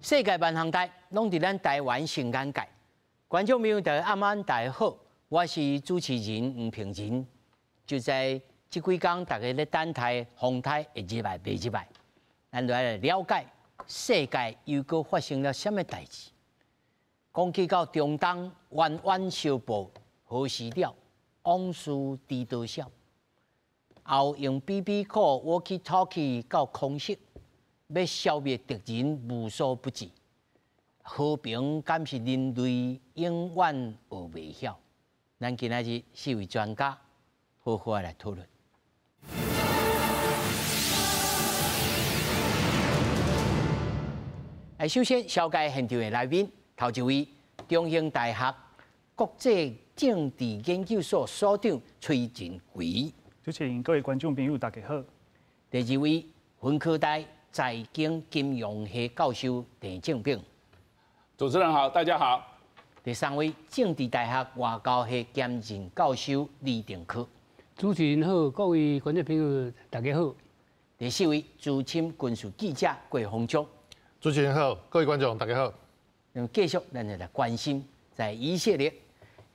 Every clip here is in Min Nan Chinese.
世界萬項代，攏佇咱台灣上眼界。觀眾朋友大家暗暗大家好，我是主持人黃平仁。就在這幾工，大家咧等待風颱會入來袂入來，咱來了解世界又閣發生了啥物代誌。講起到中東冤冤相報何時了？往事知多少？後用 BB call、walkie talkie 到空襲，欲消滅敵人無所不至。和平敢是人類永遠學袂曉？咱今仔日四位專家好好來討論。來，首先紹介現場的來賓，頭一位中興大學國際政治研究所所長崔振奎。主持人、各位觀眾朋友，大家好。第二位雲科大財經金融系教授鄭正炳。主持人好，大家好。第三位政治大學外交系兼任教授李定科。主持人好，各位觀眾朋友大家好。第四位資深軍事記者郭鴻忠。主持人好，各位觀眾大家好。那麼繼續，咱就來關心在以色列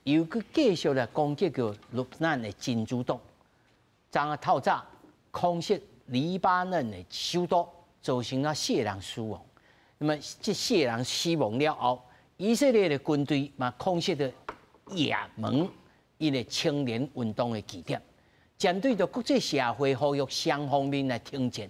又閣繼續來攻擊著黎巴嫩的真主黨，昨昏透早空襲黎巴嫩的首都，造成了四人死亡。那麼這四人死亡了後，以色列的軍隊嘛空襲著也門伊的青年運動的據點，針對著國際社會呼籲雙方面來停戰。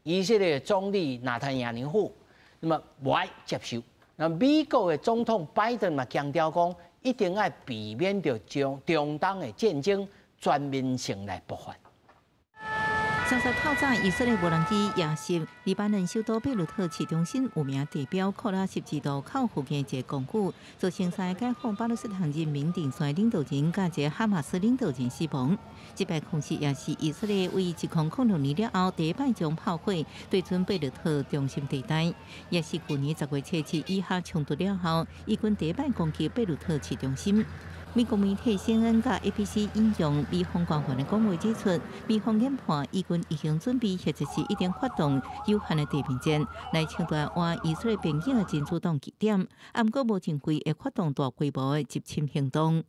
以色列的總理納坦雅胡那麼無愛接受。那美國的總統拜登嘛強調講，一定愛避免著將中東的戰爭全面性來爆發。30透早，以色列無人機夜襲黎巴嫩首都貝魯特市中心有名地標庫拉十字路口附近一個公寓，造成三個解放巴勒斯坦人民陣線領導人佮一個哈馬斯領導人死亡。這擺空襲也是以色列為2006年了後第一擺將炮火對準貝魯特中心地帶，也是去年10月7日以哈衝突了後，以軍第一擺攻擊貝魯特市中心。美國媒體 CNN 佮 ABC 引用美方官員的講話指出，美方研判以軍已經準備或者是已經發動有限的地面戰，來搶奪倚以色列邊境的真主黨據點，毋過無認為會發動大規模的入侵行動。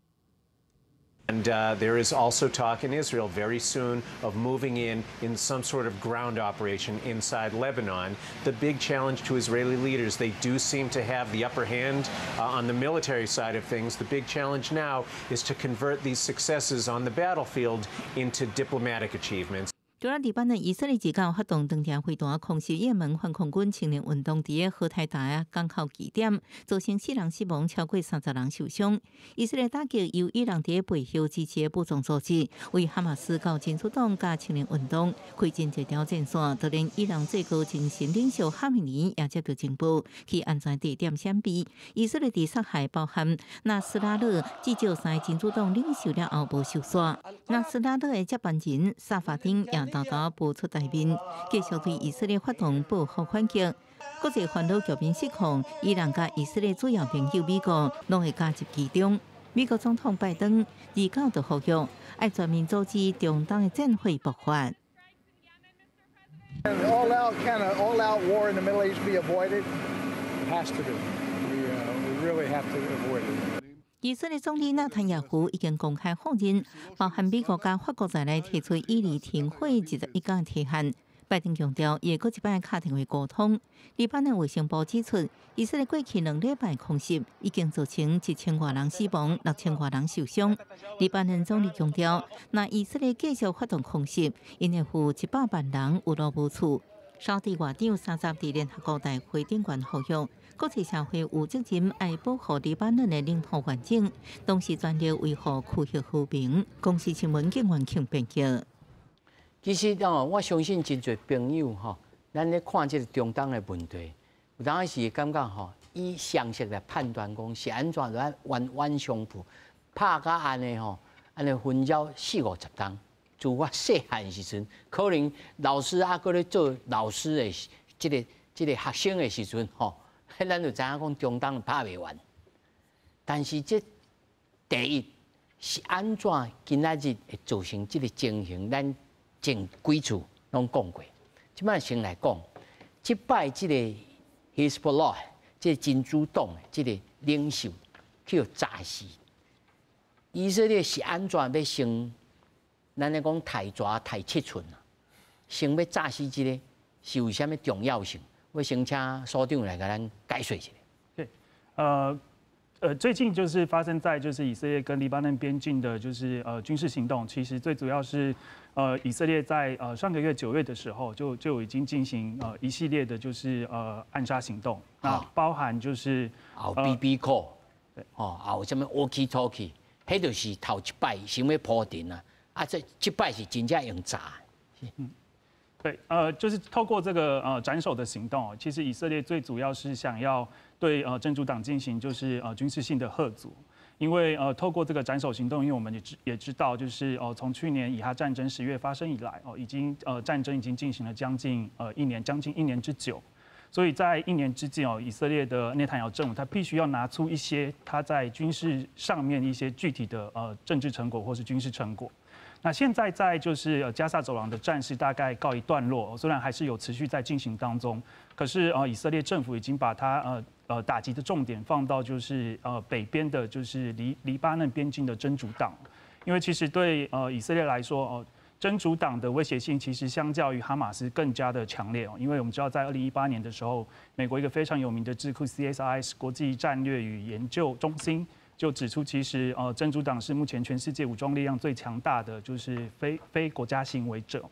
And there is also talk in Israel very soon of moving in some sort of ground operation inside Lebanon. The big challenge to Israeli leaders, they do seem to have the upper hand on the military side of things. The big challenge now is to convert these successes on the battlefield into diplomatic achievements. 除了黎巴嫩，以色列自九發動長程飛彈空襲也門反抗軍青年運動佇個荷台達港口據點，造成四人死亡，超過30人受傷。以色列打擊由伊朗佇背後支持的武裝組織，為哈馬斯佮真主黨佮青年運動開展這條戰線，就連伊朗最高精神領袖哈梅尼也接到情報，去安全地點閃避。以色列佇殺害包含納斯拉勒至少三个真主黨領袖了後無收煞。納斯拉勒的接班人薩法丁也沓沓浮出台面，繼續對以色列發動報復反擊。國際煩惱局面失控，伊朗佮以色列主要盟友美國攏會加入其中。美國總統拜登29就呼籲，愛全面阻止中東的戰火爆發。 All out, can an all out war in the Middle East be avoided? It has to be. We really have to avoid it. 以色列總理納坦雅胡已經公開否認，包含美國佮法國在內提出以黎停火21天提案。拜登強調，伊會閣一擺敲電話溝通。黎巴嫩衛生部指出，以色列過去2禮拜空襲已經造成1000外人死亡，6000外人受傷。黎巴嫩總理強調，若以色列繼續發動空襲，𪜶會予100萬人有路無厝。沙地外長三十佇聯合國大會頂懸呼籲，國際社會有責任愛保護黎巴嫩的領土完整，同時全力維護區域和平。公視新聞警員慶編譯。其實哦，我相信真濟朋友吼，咱咧看這个中東的問題，有當時會感覺吼，以常識來判斷講是按怎來冤冤相報，拍甲按呢吼，按呢紛擾四五十冬。自我細漢時陣，可能老師猶閣咧做老師的這个學生的時陣吼，咱就知影講中東拍袂完。但是這第一是按怎今仔日會造成這个情形，咱前幾次攏講過。這擺先來講，這擺這个 Hezbollah 這個真主黨的這个領袖去予炸死。以色列是按怎欲先？咱咧講刣蛇刣7寸啊，先欲炸死這个是有啥物重要性？我先請所長來共咱解說一下。對，最近就是發生在就是以色列跟黎巴嫩邊境的，就是軍事行動。其實最主要是，以色列在上個月9月的時候就已經進行一系列的，就是暗殺行動。那包含就是有 BB call，對，哦，有啥物 walkie talkie，彼就是頭一擺想欲鋪陳啊，啊，這擺是真正用炸。嗯，對，就是透過這個斬首的行動，其實以色列最主要是想要對真主黨進行就是軍事性的嚇阻，因為透過這個斬首行動，因為我們也知道，就是哦從去年以哈戰爭10月發生以來，哦已經戰爭已經進行了將近一年，將近一年之久，所以在一年之際哦，以色列的內塔尼亞胡政府他必須要拿出一些他在軍事上面一些具體的政治成果或是軍事成果。那現在在就是加薩走廊的戰事大概告一段落，雖然還是有持續在進行當中，可是以色列政府已經把它打擊的重點放到就是北邊的，就是黎巴嫩邊境的真主黨，因為其實對以色列來說哦，真主黨的威脅性其實相較於哈馬斯更加的強烈哦，因為我們知道在2018年的時候，美國一個非常有名的智庫 CSIS 國際戰略與研究中心就指出，其實真主黨是目前全世界武裝力量最強大的，就是非國家行為者。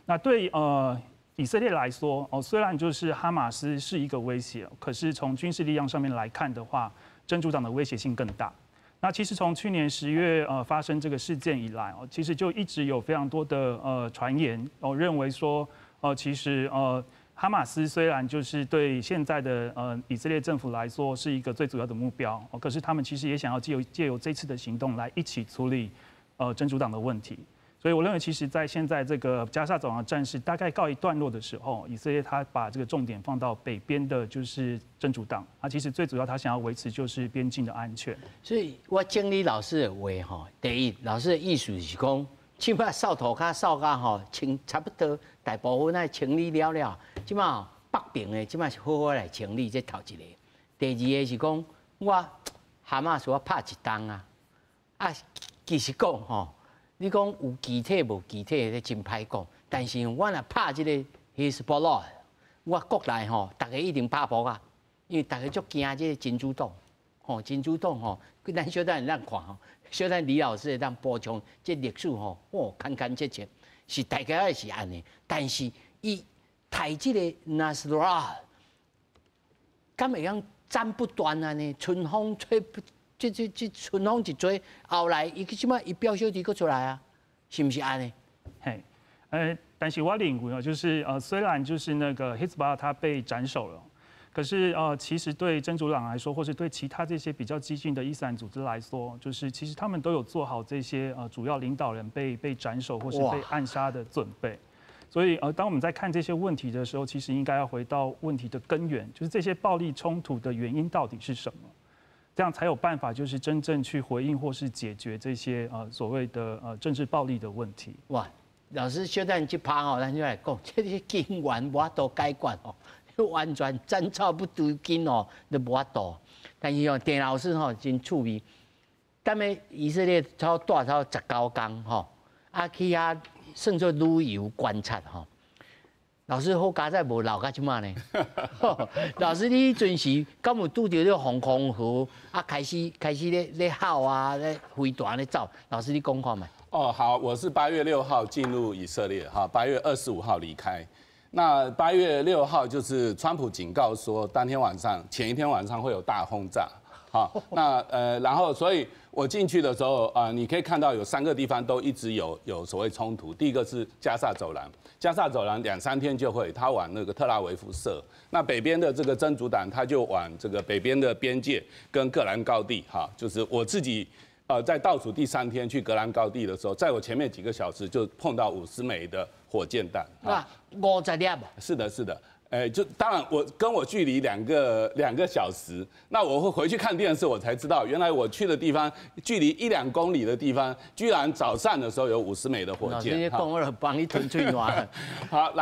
那對以色列來說，哦，雖然就是哈馬斯是一個威脅，可是從軍事力量上面來看的話，真主黨的威脅性更大。那其實從去年10月發生這個事件以來，哦，其實就一直有非常多的傳言，哦，認為說，其實哈馬斯雖然就是對現在的以色列政府來說是一個最主要的目標，哦，可是他們其實也想要借由這次的行動來一起處理真主黨的問題。所以我認為，其實，在現在這個加薩走廊戰事大概告一段落的時候，以色列他把這個重點放到北邊的，就是真主黨。啊，其實最主要他想要維持就是邊境的安全。所以我整理老師的話吼，第一，老師的意思是講，這擺掃塗跤掃甲吼清差不多，大部分愛清理了了，這擺北邊的這擺是好好來清理，這頭一個。第二个是講，我哈馬斯我拍一冬啊，啊，其實講吼，你講有具體無具體，這真歹講。但是我若拍這個希斯波拉，我國內吼，逐家一定拍噗仔，因為逐家足驚這个真主黨，吼，真主黨吼，咱小等咱看吼，小等李老師會當補充這歷史吼，哦，牽牽切切是大概是按呢。但是伊刣這个納斯拉，敢會用斬不斷按呢？春風吹不。這春風一吹，後來伊這擺伊表小弟閣出來啊，是毋是按呢？嘿，但是我認為哦，就是雖然就是那個希斯巴他被斬首了，可是其實對真主黨來說，或是對其他這些比較激進的伊斯蘭組織來說，就是其實他們都有做好這些主要領導人被斬首或是被暗殺的準備。所以當我們在看這些問題的時候，其實應該要回到問題的根源，就是這些暴力衝突的原因到底是什麼？這樣才有辦法，就是真正去回應或是解決這些所謂的政治暴力的問題。哇，老師小等這趴吼，咱就來講，這个根源無法度解決哦，完全斬草不除根哦，都無法度。但是哦，鄭老師吼真趣味，踮咧以色列超蹛超19工吼，啊去遐算做旅遊觀察吼。老師好佳哉無老到這擺呢。老師，你彼陣時敢有拄著咧防空壕啊？開始咧吼啊，咧飛彈咧走。老師，你講看覓？哦，好，我是8月6號進入以色列，哈，8月25號離開。那八月六號就是川普警告說，當天晚上前一天晚上會有大轟炸，好，那然後所以我進去的時候啊，你可以看到有三個地方都一直有所謂衝突。第一個是加薩走廊，加薩走廊兩三天就會，他往那個特拉維夫射。那北邊的這個真主黨，他就往這個北邊的邊界跟戈蘭高地，哈，就是我自己。在倒數第三天去戈蘭高地的時候，在我前面幾個小時就碰到50枚的火箭彈。啊，50粒。是的，是的。哎，就當然我跟我距離兩個小時，那我會回去看電視，我才知道原來我去的地方距離一兩公里的地方，居然早上的時候有50枚的火箭。你講我幫你吞喙瀾。好，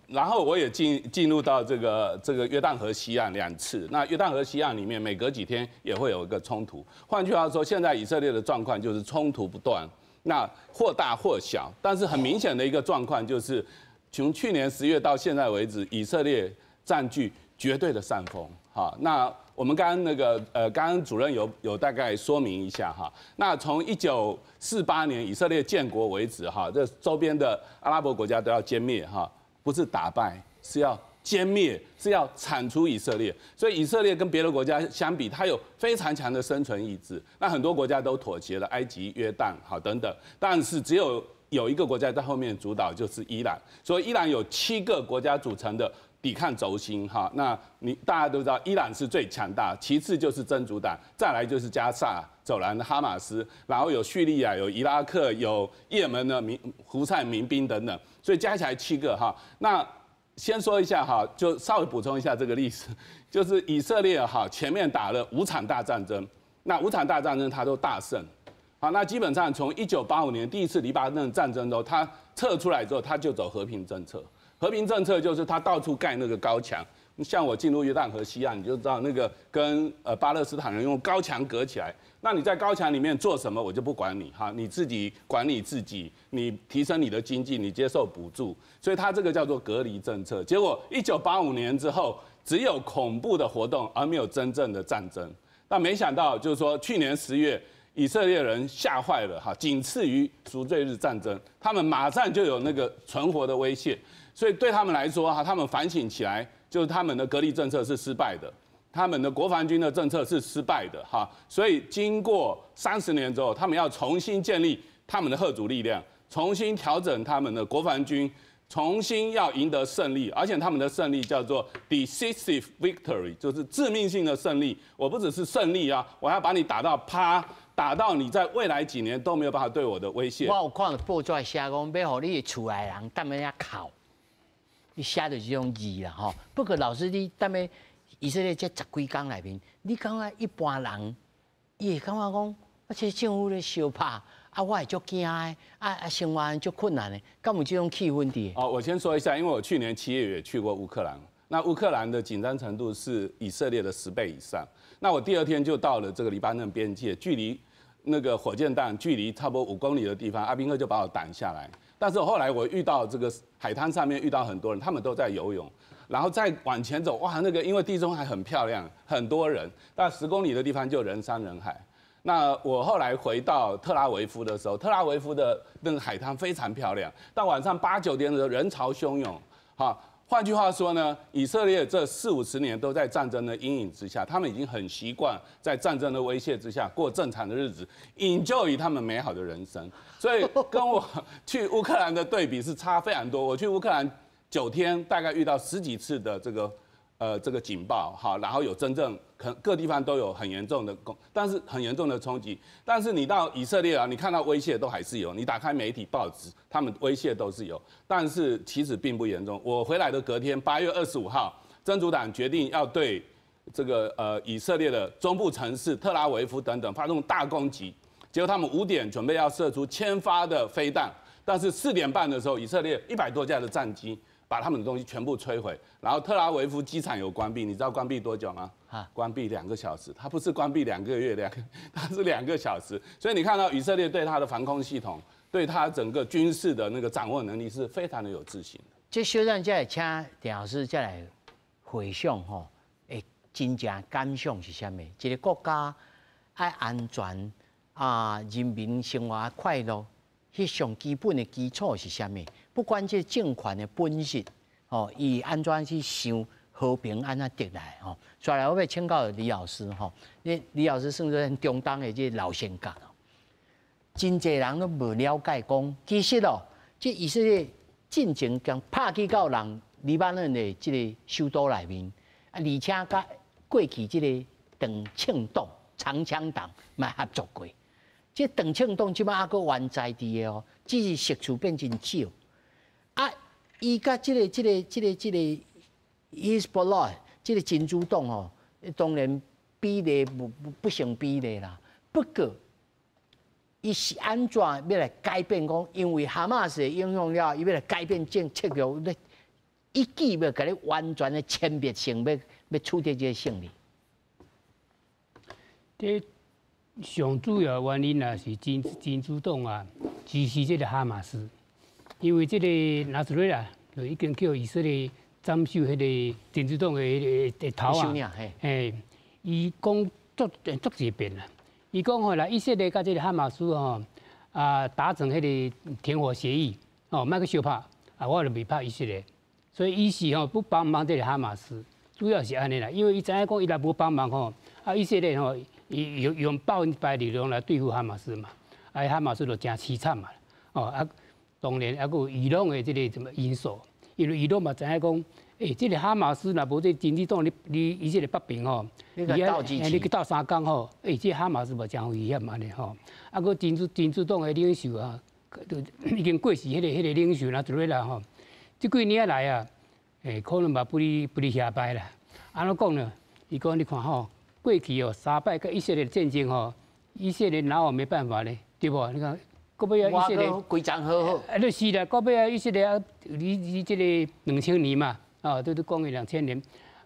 然後我也進入到這個約旦河西岸兩次。那約旦河西岸裡面每隔幾天也會有一個衝突。換句話說，現在以色列的狀況就是衝突不斷，那或大或小，但是很明顯的一個狀況就是，從去年10月到現在為止，以色列佔據絕對的上風。哈，那我們剛剛那個剛剛主任有大概說明一下哈。那從1948年以色列建國為止哈，這周邊的阿拉伯國家都要殲滅哈，不是打敗，是要殲滅，是要鏟除以色列。所以以色列跟別的國家相比，它有非常強的生存意志。那很多國家都妥協了，埃及、約旦好等等，但是只有一個國家在後面主導，就是伊朗。所以伊朗有七個國家組成的抵抗軸心，哈。那你大家都知道，伊朗是最強大，其次就是真主黨，再來就是加薩走廊的哈馬斯，然後有敘利亞、有伊拉克、有也門的胡塞民兵等等，所以加起來七個哈。那先說一下哈，就稍微補充一下這個歷史，就是以色列哈前面打了五場大戰爭，那五場大戰爭他都大勝。好，那基本上從1985年第一次黎巴嫩戰爭中，他撤出來之後，他就走和平政策。和平政策就是他到處蓋那個高牆。像我進入約旦河西岸，你就知道那個跟巴勒斯坦人用高牆隔起來。那你在高牆裡面做什麼，我就不管你哈，你自己管理自己，你提升你的經濟，你接受補助。所以他這個叫做隔離政策。結果1985年之後，只有恐怖的活動，而沒有真正的戰爭。但沒想到就是說去年十月，以色列人嚇壞了哈，僅次於贖罪日戰爭，他們馬上就有那個存活的威脅，所以對他們來說哈，他們反省起來，就是他們的隔離政策是失敗的，他們的國防軍的政策是失敗的哈，所以經過30年之後，他們要重新建立他們的嚇阻力量，重新調整他們的國防軍，重新要贏得勝利，而且他們的勝利叫做 decisive victory，就是致命性的勝利。我不只是勝利啊，我要把你打到趴。打到你在未來幾年都沒有辦法對我的威脅。我有看報紙寫講，欲予你厝內人踮咧遐哭，你寫著這種字啦吼。不過老師，你踮咧以色列這十幾工內面，你感覺一般人，伊會感覺講，啊，這政府咧相拍，啊，我會足驚的，啊啊，生活足困難的，敢有這種氣氛佇？哦，我先說一下，因為我去年7月也去過烏克蘭，那烏克蘭的緊張程度是以色列的10倍以上。那我第二天就到了這個黎巴嫩邊界，距離那個火箭彈距離差不多5公里的地方，阿兵哥就把我擋下來。但是後來我遇到這個海灘上面遇到很多人，他們都在游泳，然後再往前走，哇，那個因為地中海很漂亮，很多人，但10公里的地方就人山人海。那我後來回到特拉維夫的時候，特拉維夫的那個海灘非常漂亮，到晚上八九點的時候人潮洶湧，哈。換句話說呢，以色列這四五十年都在戰爭的陰影之下，他們已經很習慣在戰爭的威脅之下過正常的日子，enjoy 他們美好的人生。所以跟我去烏克蘭的對比是差非常多。我去烏克蘭9天，大概遇到十幾次的這個警報，哈，然後有真正可各地方都有很嚴重的攻，但是很嚴重的衝擊。但是你到以色列啊，你看到威脅都還是有，你打開媒體報紙，他們威脅都是有，但是其實並不嚴重。我回來的隔天，8月25號，真主黨決定要對這個以色列的中部城市特拉維夫等等發動大攻擊，結果他們5點準備要射出千發的飛彈，但是4點半的時候，以色列100多架的戰機把他們的東西全部摧毀，然後特拉維夫機場有關閉，你知道關閉多久嗎？啊，關閉兩個小時。它不是關閉2個月，它是兩個小時。所以你看到以色列對它的防空系統，對它整個軍事的那個掌握能力是非常的有自信的。這小等再來請鄭老師再來回想吼，會真正感想是啥物？一個國家愛安全啊，人民生活快樂，彼上基本的基礎是啥物？不管這政權的本質，吼，伊按怎去想和平按怎得來吼。再來，我欲請教李老師吼，你李老師算做中東的這老先覺哦，真濟人攏無了解講，其實哦，這以色列進前共拍去到人黎巴嫩的這個首都內面，啊，而且佮過去這個長槍黨、長槍黨嘛合作過。這長槍黨這擺猶閣原在佇的哦，只是席次變真少。啊，伊佮這個、這個、這個、這個伊斯波拉這個真主黨吼，當然比例不成比例啦。不過，伊是按怎欲來改變講？因為哈馬斯的影響了，伊欲來改變政策略，一舉欲共你完全的殲滅性，欲取得這個勝利。這上主要原因啊，是真主黨啊支持這個哈馬斯，因為這個納斯瑞拉就已經叫以色列斬首彼個真主黨的彼個頭啊，嘿，伊講足足濟遍啦。伊講吼啦，以色列佮這個哈馬斯吼啊達成彼個停火協議，哦，莫閣相拍啊，我就袂拍以色列，所以伊是吼不幫忙這個哈馬斯，主要是按呢啦，因為伊知影講伊若無幫忙吼，啊以色列吼伊用100%力量來對付哈馬斯嘛，啊哈馬斯就誠淒慘嘛，哦啊，當然猶閣有伊朗的這個什麼因素，因為伊朗嘛知影講，欸，這個哈馬斯若無這真主黨佇佇以色列北邊吼，你去鬥相共吼，欸，這哈馬斯嘛誠危險按呢吼，啊，閣真主黨的領袖啊，就已經過世，彼個領袖納斯瑞拉吼，這幾年來啊，欸，可能嘛不離遐敗啦。按怎講呢？伊講你看吼，過去哦三擺佮以色列戰爭吼，以色列哪有沒辦法咧？對無？你看，到尾啊，以色列規章好好。啊，就是啦，到尾啊，以色列啊，你這個2000年嘛，啊，都講的2000年，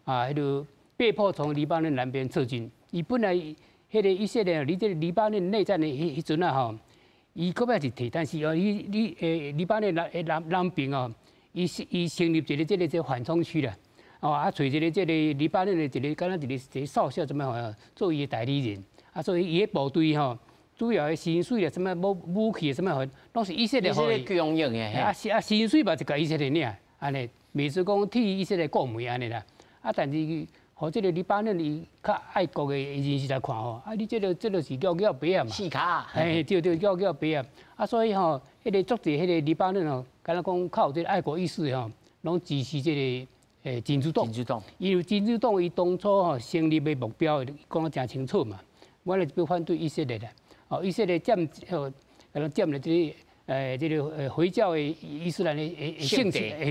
啊，彼個被迫從黎巴嫩南邊撤軍。伊本來彼個以色列，佇這個黎巴嫩內戰的彼陣啊吼，伊閣尾是退，但是哦，伊黎巴嫩南邊哦，伊成立一個這個緩衝區啦，哦啊，揣一個這個黎巴嫩的一個敢若一個少校怎麼樣做伊的代理人，啊，所以伊的部隊吼，主要的薪水啊，什麼武器什麼，攏是以色列予伊。供應的。啊啊，薪水嘛是共以色列領，按呢，袂使講替以色列顧問按呢啦。啊，但是予這個黎巴嫩伊較愛國的人士來看吼，啊，你這個是叫叫白啊嘛。四跤。嘿，對對，叫叫白啊。啊，所以吼，彼個足濟彼個黎巴嫩吼，敢若講較有這個愛國意識的吼，攏支持這個真主黨。真主黨。因為真主黨伊當初吼成立的目標講得誠清楚嘛，我咧欲反對以色列啦。哦，以色列佔哦，共佔了這個回教的伊斯蘭的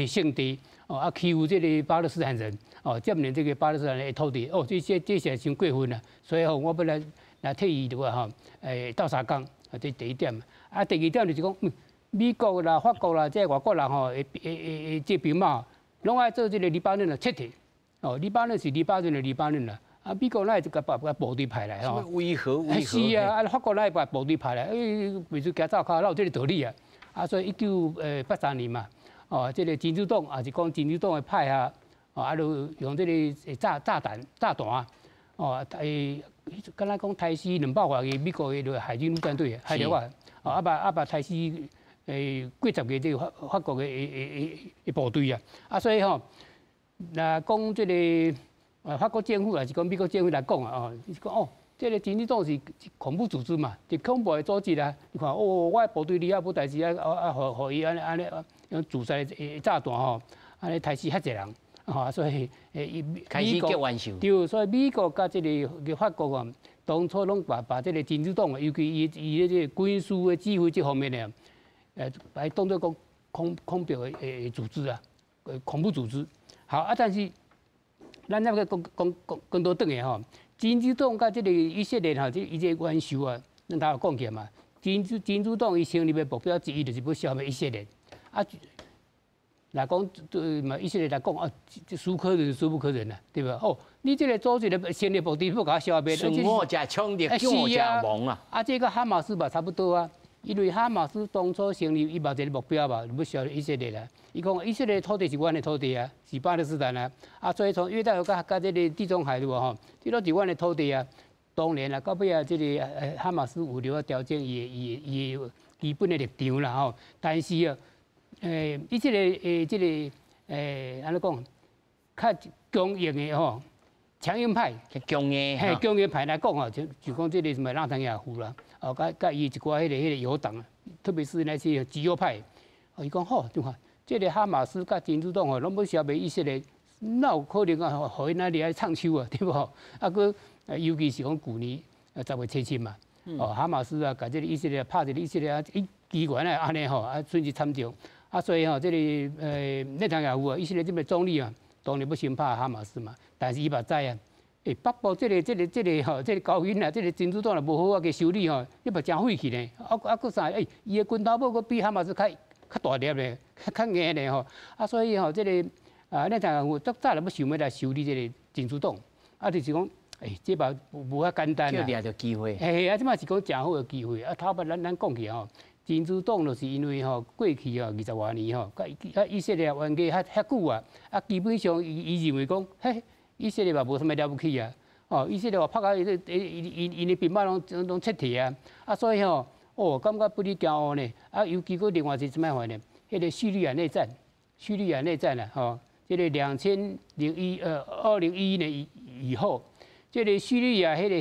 聖地，哦啊欺負這個巴勒斯坦人，哦佔領這個巴勒斯坦的土地，哦這些這些傷過分啦，所以吼我欲來替伊的話吼，鬥相共，啊這第一點，啊第二點就是講，美國啦、法國啦，這外國人吼，會這兵馬，攏愛做這個黎巴嫩的撤退，哦，黎巴嫩是黎巴嫩的黎巴嫩啦。啊，美國哪會就共把部隊派來吼？為何？為何？是啊，啊法國哪會把部隊派來？欸，袂使行走跤，哪有這個道理啊？啊，所以1983年嘛，哦，這個真主黨也是講真主黨的派啊，哦，啊，就用這個炸彈，哦，敢若講殺死200外個美國的海軍陸戰隊，海陸啊，哦，啊把殺死幾十個這個法國的部隊啊，啊，所以吼，若講這個。啊，法國政府還是講美國政府來講啊，哦，是講哦，這個真主黨是恐怖組織嘛，是恐怖的組織啊。你看哦，我的部隊裡遐無代誌啊，啊，予伊按呢按呢用自殺的炸彈吼，按呢殺死遐濟人，吼，所以開始結冤仇。對，所以美國佮這個法國啊，當初攏把這個真主黨，尤其伊伊這個軍事的指揮這方面的，把伊當做講恐怖的組織啊，恐怖組織。好啊，但是。咱那個講講講講倒轉來吼，真主黨佮這個以色列吼，這伊這個冤仇啊，咱頭講起來嘛。真主黨伊成立的目標之一就是欲消滅以色列。啊，來講對嘛，以色列來講啊，這孰可忍孰不可忍啊，對吧？哦，你這個組織的成立目的欲共我消滅，順我者昌，逆我者亡啊。啊，這個哈馬斯嘛差不多啊，因為哈馬斯當初成立伊嘛一個目標嘛，欲消滅以色列啦。伊講以色列土地是阮的土地啊，是巴勒斯坦啊。啊，所以從約旦河佮這個地中海對無吼，這攏是阮的土地啊。當然啦，到尾啊，這個哈馬斯有留調整伊的基本的立場啦吼。但是啊，伊這個按怎講，較強硬的吼，強硬派，強硬，嘿，強硬派來講吼，就講這個什麼納坦雅胡啦，哦，佮伊一寡彼個友黨，特別是那些極右派，哦，伊講好，你看這個哈馬斯佮真主黨吼，攏欲消滅以色列，哪有可能啊？予𪜶來佇遐唱秋啊，對無？啊，閣尤其是講舊年10月7日嘛，哦，哈馬斯啊，共這個以色列拍一個以色列啊，伊機關啊按呢吼，啊損失慘重，啊，所以吼，這個內塔尼亞胡啊，以色列這個總理啊，當然欲先拍哈馬斯嘛，但是伊嘛知啊，北部這個吼，這個高音啊，這個真主黨若無好好去修理吼，你嘛誠廢去呢。啊，閣啥？伊的拳頭母閣比哈馬斯較大粒咧，較硬咧吼。啊，所以吼，這個啊，咱聽有足早就欲想欲來修理這個真主黨，啊，就是講，這嘛無遐簡單啊。就掠著機會。嘿，啊，這馬是講誠好的機會。啊，頭擺咱講起吼，真主黨就是因為吼過去吼20外年吼，佮以色列冤家遐久啊，啊，基本上伊認為講，嘿，以色列嘛無啥物了不起啊，哦，以色列拍甲伊伊𪜶的兵馬攏撤退啊，啊，所以吼，哦，感覺不離驕傲呢，啊，尤其閣另外是啥物款呢？彼個敘利亞內戰，敘利亞內戰啊，吼，這個2011年以後，這個敘利亞彼個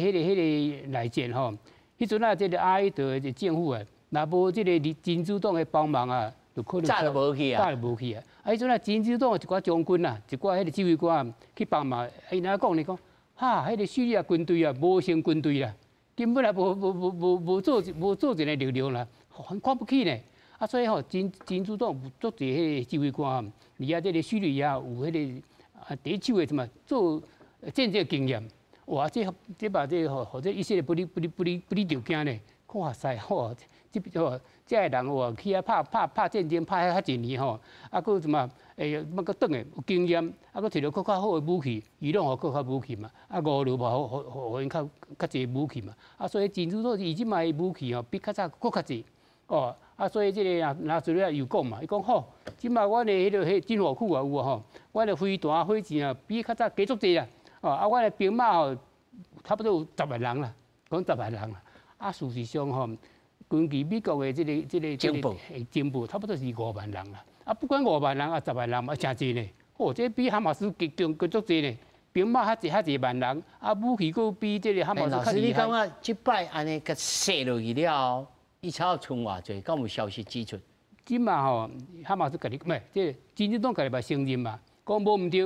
內戰吼，彼陣啊，這個阿薩德的政府啊，若無這個真主黨的幫忙啊，就可能早就無去啊，早就無去啊。啊，彼陣啊，真主黨一寡將軍啊，一寡彼個指揮官去幫忙，𪜶按怎講呢？講哈，彼個敘利亞軍隊啊，無成軍隊啦，根本也無做一個力量啦，很看不起呢。啊，所以吼，真主黨有足濟彼個指揮官，而且這個敘利亞有彼個啊第一手的什麼做戰爭經驗。哇！這把這吼，予這以色列不離著驚呢。哇塞！吼，這吼這个人哇，去遐拍戰爭，拍遐濟年吼，啊，閣什麼？欲閣轉來有經驗，啊，閣摕著閣較好的武器，伊攏予閣較武器嘛。啊，俄羅嘛，予𪜶較濟武器嘛。啊，所以真主黨伊這擺的武器吼，比較早閣較濟。哦，啊，所以這個納斯魯拉又講嘛，伊講吼，這擺阮的彼個軍火庫啊有吼，阮的飛彈火箭啊，比較早加足濟啦。哦，啊，阮的兵馬吼，差不多有十萬人啦，講十萬人啦。啊，事實上吼，根據美國的這個情報，差不多是5萬人啦。啊，不管五萬人啊，十萬人嘛，誠濟呢。哦，這比哈馬斯強強足濟呢。兵馬較濟萬人，啊，武器閣比這個哈馬斯較厲害。老師，你感覺這擺按呢共射落去了後，伊才賰偌濟？敢有消息指出？這馬吼，哈馬斯家己毋是，這個真主黨家己嘛承認嘛，講無毋對，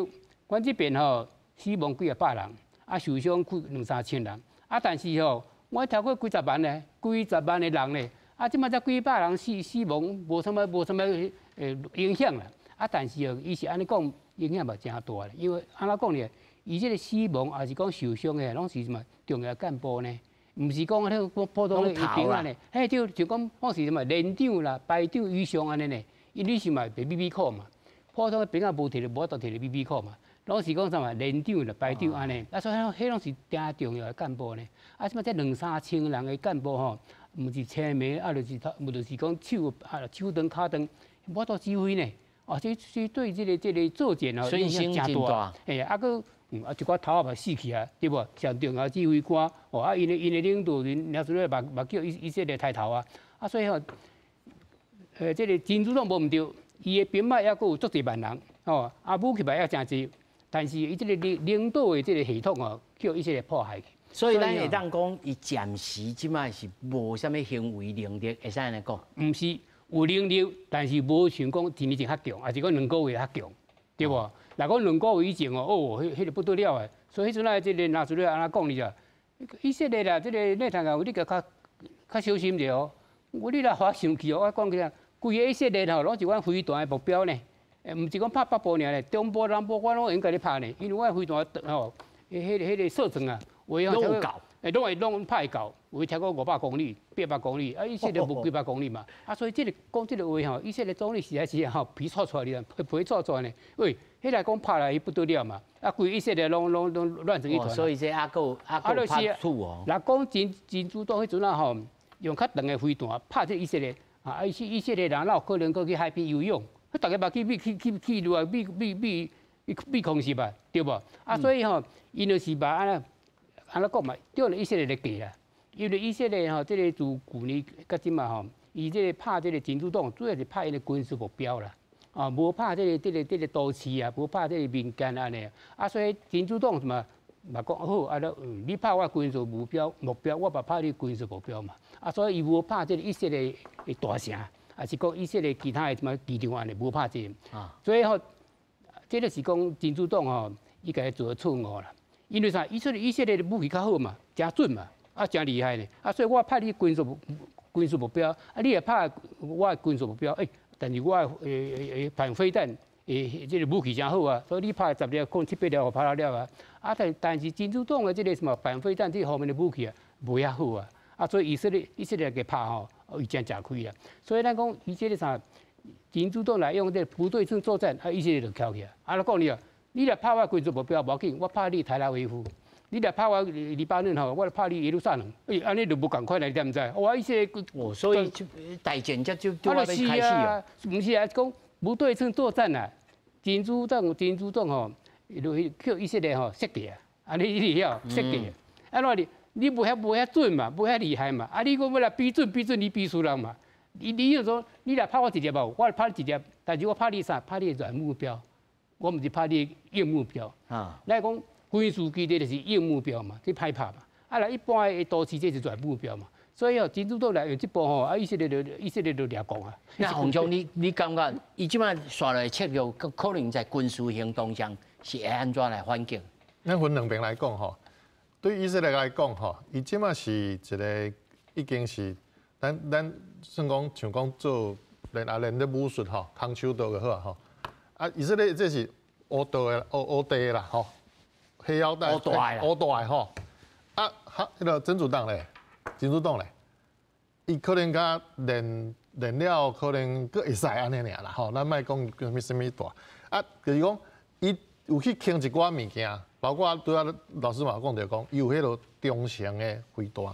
阮這邊吼死亡幾仔百人，啊受傷幾兩三千人，啊但是吼，我超過幾十萬呢，幾十萬的人呢，啊這馬才幾百人死亡，無啥物影響啦。啊但是哦，伊是按呢講，影響嘛誠大咧，因為按怎講呢？伊這個死亡抑是講受傷的，攏是啥物重要幹部呢？毋是講彼個普通的兵仔呢？嘿，就講攏是啥物連長啦、排長以上按呢呢？因為你是嘛袂秘密課嘛，普通的兵仔無摕著無法度摕著秘密課嘛，攏是講啥物連長啦、排長按呢？啊，所以彼攏是誠重要的幹部呢。啊，這馬這兩三千人的幹部吼，毋是青暝啊，就是無就是講手長跤長，無法度指揮呢。哦，這對這個作戰哦影響誠大。嘿，啊，閣啊，一寡頭仔嘛死去啊，對無？上重要指揮官，哦，啊，𪜶的領導人，納斯魯拉嘛叫以色列抬頭啊，啊，所以吼，這個真主黨無毋對，伊的兵馬抑閣有足濟萬人，吼，啊，武器嘛也誠濟，但是伊這個領導的這個系統哦，叫以色列破壞去。所以咱會當講，伊暫時這擺是無啥物行為能力，會使按呢講？毋是有能力，但是無像講一年前較強，抑是講兩個月較強，對無？若講兩個月以前哦，哦，彼個不得了的。所以彼陣啊，這個納斯魯拉按怎講你知？以色列啦，這個內塔尼亞胡，你共較小心者哦。我你若予我生氣哦，我講起來，規个以色列吼，攏是阮飛彈的目標呢。毋是講拍北部爾呢，中部、南部我攏會用共你拍呢。因為阮飛彈吼，彼個射程啊，有攏夠，攏會攏拍會到，有超過500公里、800公里，啊，以色列無幾百公里嘛。啊，所以這個講這個話吼，以色列總理實在是吼皮挫挫哩，皮挫挫呢。喂，彼來講拍來伊不得了嘛。啊，規以色列攏亂成一團。所以這猶閣拍處哦。若講真主黨彼陣啊吼，用較長的飛彈拍這以色列，啊，以色列人哪有可能閣去海邊游泳？逐个嘛去避去去去落來避避避避空襲吧，對無？啊，所以吼，𪜶就是把按怎講嘛，中了以色列的計啦。因為以色列吼，這個自舊年到這馬吼，伊這個拍這個真主黨，主要是拍𪜶的軍事目標啦。啊，無拍這個都市啊，無拍這個民間按呢。啊，所以真主黨什麼嘛講好，啊，你拍我軍事目標，我嘛拍你軍事目標嘛。啊，所以伊無拍這個以色列的大城，抑是講以色列其他的什麼機場按呢，無拍這個。啊，所以吼，這個是講真主黨吼，伊家己做錯誤啦。因為啥？以色列的武器較好嘛，誠準嘛，啊，誠厲害呢。啊，所以我拍你軍事目標，啊，你也拍我的軍事目標，欸，但是我的反飛彈欸，這个武器誠好啊，所以你拍10粒，可能七八粒予拍落了啊。啊，但是真主黨的這个什麼反飛彈這方面的武器啊，無遐好啊。啊，所以以色列給拍吼，伊真食虧啊。所以咱講伊這个啥，真主黨來用這个不對稱作戰，啊，以色列就翹起來。啊，我講你啊，你來拍我軍事目標無要緊，我拍你台拉維夫。你來拍我黎巴嫩吼，我來拍你耶路撒冷，欸，按呢就無仝款啦，你知毋知？哇，以色列哦，所以大戰才就就要開始啊。毋是啊，講無對稱作戰啊，真主黨吼，就叫以色列吼設計啊，啊你曉設計，啊怎你無遐準嘛，無遐厲害嘛，啊你講欲來比準比準，你比輸人嘛？你就說你來拍我一粒無，我來拍你一粒，但是我拍你啥？拍你軟目標，我毋是拍你硬目標。啊，來講。軍事基地就是硬目標嘛，這歹拍嘛。啊，來一般的都市這是軟目標嘛。所以哦，真主黨來用這步吼，啊，以色列就掠狂啊。那洪總，你感覺伊這擺紲落策略，可能在軍事行動上是會按怎來反擊？咱分兩邊來講吼，對以色列來講吼，伊這擺是一個已經是咱算講像講做練啊練咧武術吼，空手道就好啊吼。啊，以色列這是烏道的烏烏地的啦吼。黑腰帶，烏大的吼，啊，哈，彼个真主黨咧，真主黨咧，伊可能較練練了，可能閣會使按呢爾啦吼，咱莫講啥物啥物大，啊，就是講伊有去傾一寡物件，包括拄仔老師嘛講著講，伊有彼个中程的飛彈，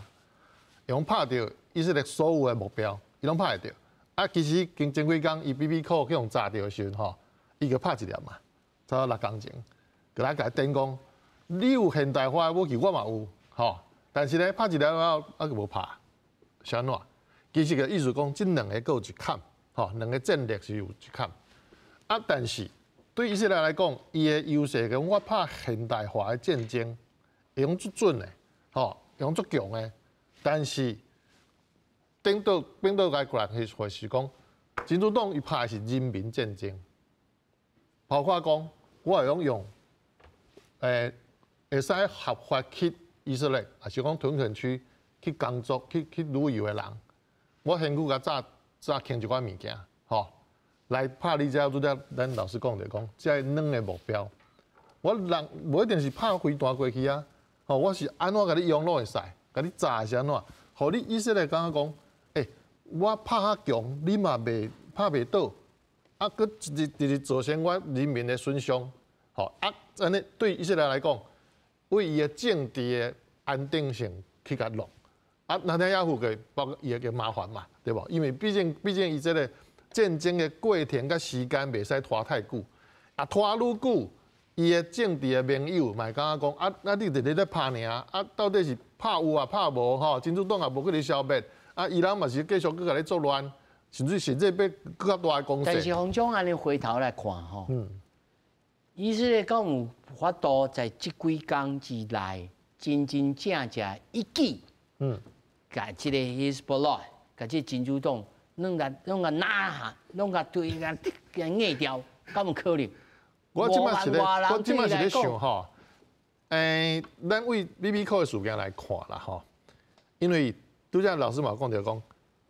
用拍著以色列所有的目標，伊攏拍會著。啊，其實經前幾工伊 BB 扣去予炸著的時陣吼，伊閣拍一粒嘛，差不多6工前，閣來共伊頂講。你有現代化的武器，我嘛有，吼。但是咧，拍一粒了啊，閣無拍，是按怎？其實个意思講，這兩个閣有一坎，吼，兩个戰力是有一坎。啊，但是對以色列來講，伊的優勢講，我拍現代化的戰爭，會用足準的，吼，用足強的。但是頂倒來過來是會是講，真主黨伊拍的是人民戰爭，包括講我會用用，會使合法去以色列，抑是講屯墾區去工作、去旅遊的人，我先去共炸炸輕一寡物件，吼，來拍你這拄才咱老師講著講，這軟的目標，我人無一定是拍飛彈過去啊，吼，我是按怎共你用攏會使，共你炸是按怎，予你以色列感覺講，欸，我拍較強，你嘛袂拍袂倒，啊，閣一直直造成我人民的損傷，吼，啊，按呢對以色列來講，為伊的政治的安定性去共弄，啊，納坦雅胡個包括伊會麻煩嘛，對無？因為畢竟伊這个戰爭的過程佮時間袂使拖太久，啊，拖愈久，伊的政治的盟友嘛會感覺講，啊，啊，你直直咧拍爾，啊，到底是拍有啊拍無吼？真主黨也無去咧消滅，啊，伊人嘛是繼續閣共你作亂，甚至欲閣較大的攻勢。但是洪總按呢回頭來看吼，以色列敢有法度在這幾工之內，真真正正一舉，共這个希斯波拉，共這真主黨攏共拿下，攏共對共壓掉，敢有可能？我這擺是咧想吼，咱為 BB 扣的事件來看啦吼，因為拄才老師嘛講著講，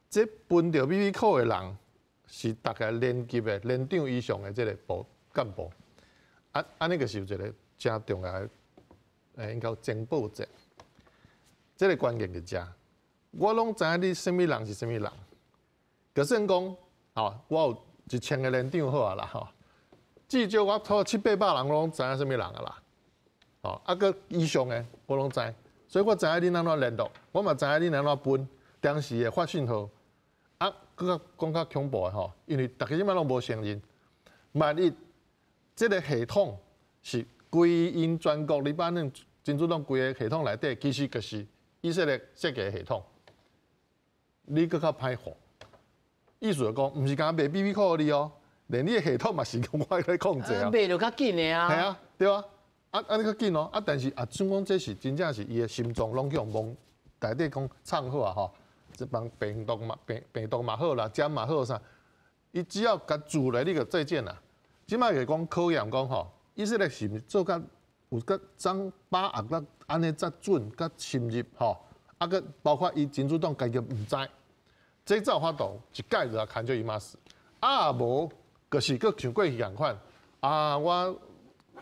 這分著 BB 扣的人是大概連級的連長以上的這个部幹部。啊，按呢就是有一个誠重要的，應該情報戰，這个關鍵佇遮，我攏知影你啥物人是啥物人。就算講，吼，我有1000个連長好啊啦，吼，至少我拖七八百人，我攏知影啥物人啊啦，吼，啊，閣以上的我攏知，所以我知影恁按怎聯絡，我嘛知影恁按怎分，當時會發訊號，啊，閣較講較恐怖的吼，因為逐家這擺攏無承認，萬一這个系統是規𪜶全國黎巴嫩真主黨規个系統內底，其實就是以色列設計的系統，你閣較歹防。意思就講，毋是干焦賣 BB 扣予你哦，連你的系統嘛是我咧控制啊。賣就較緊的啊。係啊，對啊，啊按呢較緊哦，啊但是啊，算講這是真正是伊的心臟攏去予蒙內底講藏好啊吼，這幫病毒嘛病毒嘛好啦，針嘛好啥，伊只要共注來，你就再見啦。這擺就講考驗講吼，以色列是毋是做甲有較掌把握甲按呢遮準、較深入吼，啊，閣包括伊真主黨家己毋知，這才有法度一蓋就牽做伊嘛死。啊無，就是閣像過去仝款，啊，我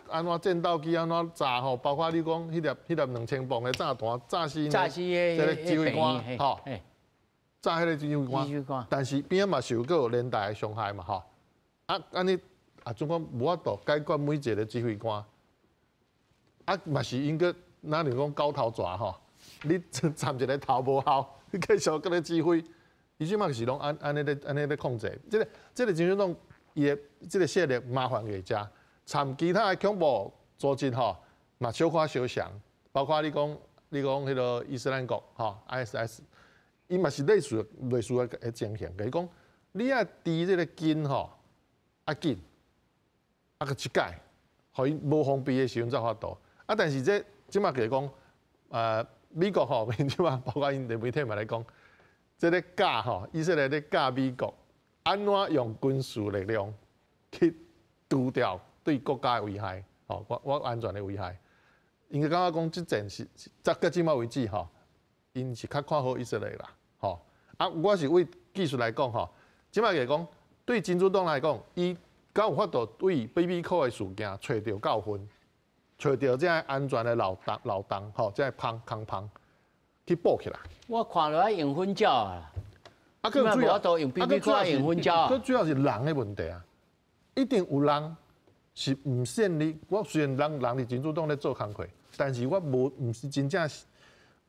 按怎戰鬥機按怎炸吼，包括你講彼粒2000磅的炸彈炸死炸死這個指揮官吼，炸彼個指揮官，但是邊仔嘛受過連帶的傷害嘛吼。啊，按呢啊，總講無法度解決每一個指揮官，啊嘛是應該，咱就講狗頭鍘吼，你摻一个頭無效，你繼續閣咧指揮，伊這馬是攏按呢咧控制。這個真主黨伊的這個勢力麻煩佇遮，參其他的恐怖組織吼，嘛小可相像，包括你講彼个伊斯蘭國吼，ISIS，伊嘛是類似的情形，就是講你愛除這個根吼，愛緊，啊閣一改，予伊無防備的時陣才有法度。啊，但是這這馬就是講，美國吼，這馬包括𪜶的媒體嘛來講，這个教吼，以色列咧教美國按怎用軍事力量去除掉對國家的危害，吼，我安全的危害。𪜶就感覺講，這戰是到這馬為止吼，𪜶是較看好以色列啦，吼。啊，我是為技術來講吼，這馬就是講對真主黨來講，伊敢有法度對 BB call 的事件揣著教訓，揣著這个安全的漏洞，吼，這个空空縫去補起來。我看落愛用粉鳥啊，啊，閣主要用 BB call 用粉鳥啊。閣主要是人的問題啊，一定有人是毋信你。我雖然人佇真主黨咧做工課，但是我無毋是真正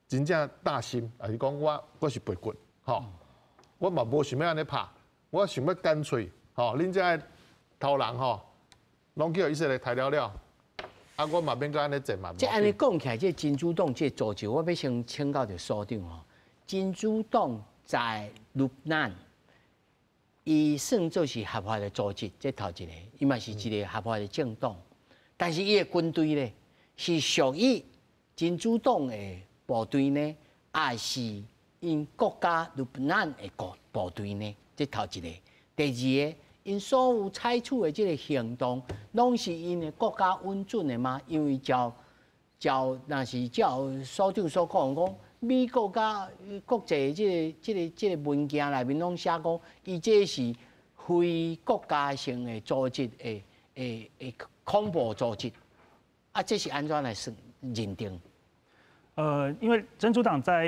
真正大心，抑是講我是白骨，吼，我嘛無想欲按呢拍，我想欲乾脆，吼，恁這个頭人吼，攏去予以色列刣了了，啊，我嘛免閣按呢戰嘛。這按呢講起來，這真主黨這組織，我欲先請教著所長吼。真主黨在盧南，伊算做是合法的組織，這頭一个，伊嘛是一个合法的政黨。但是伊的軍隊咧，是屬於真主黨的部隊呢，抑是𪜶國家盧南的國部隊呢？這頭一个。第二个，𪜶所有採取的這个行動，攏是𪜶的國家允准的嗎？因為照，若是照所長所講講，美國佮國際這個文件內面攏寫講，伊這是非國家性的組織的恐怖組織，啊，這是按怎來算認定？因為真主黨在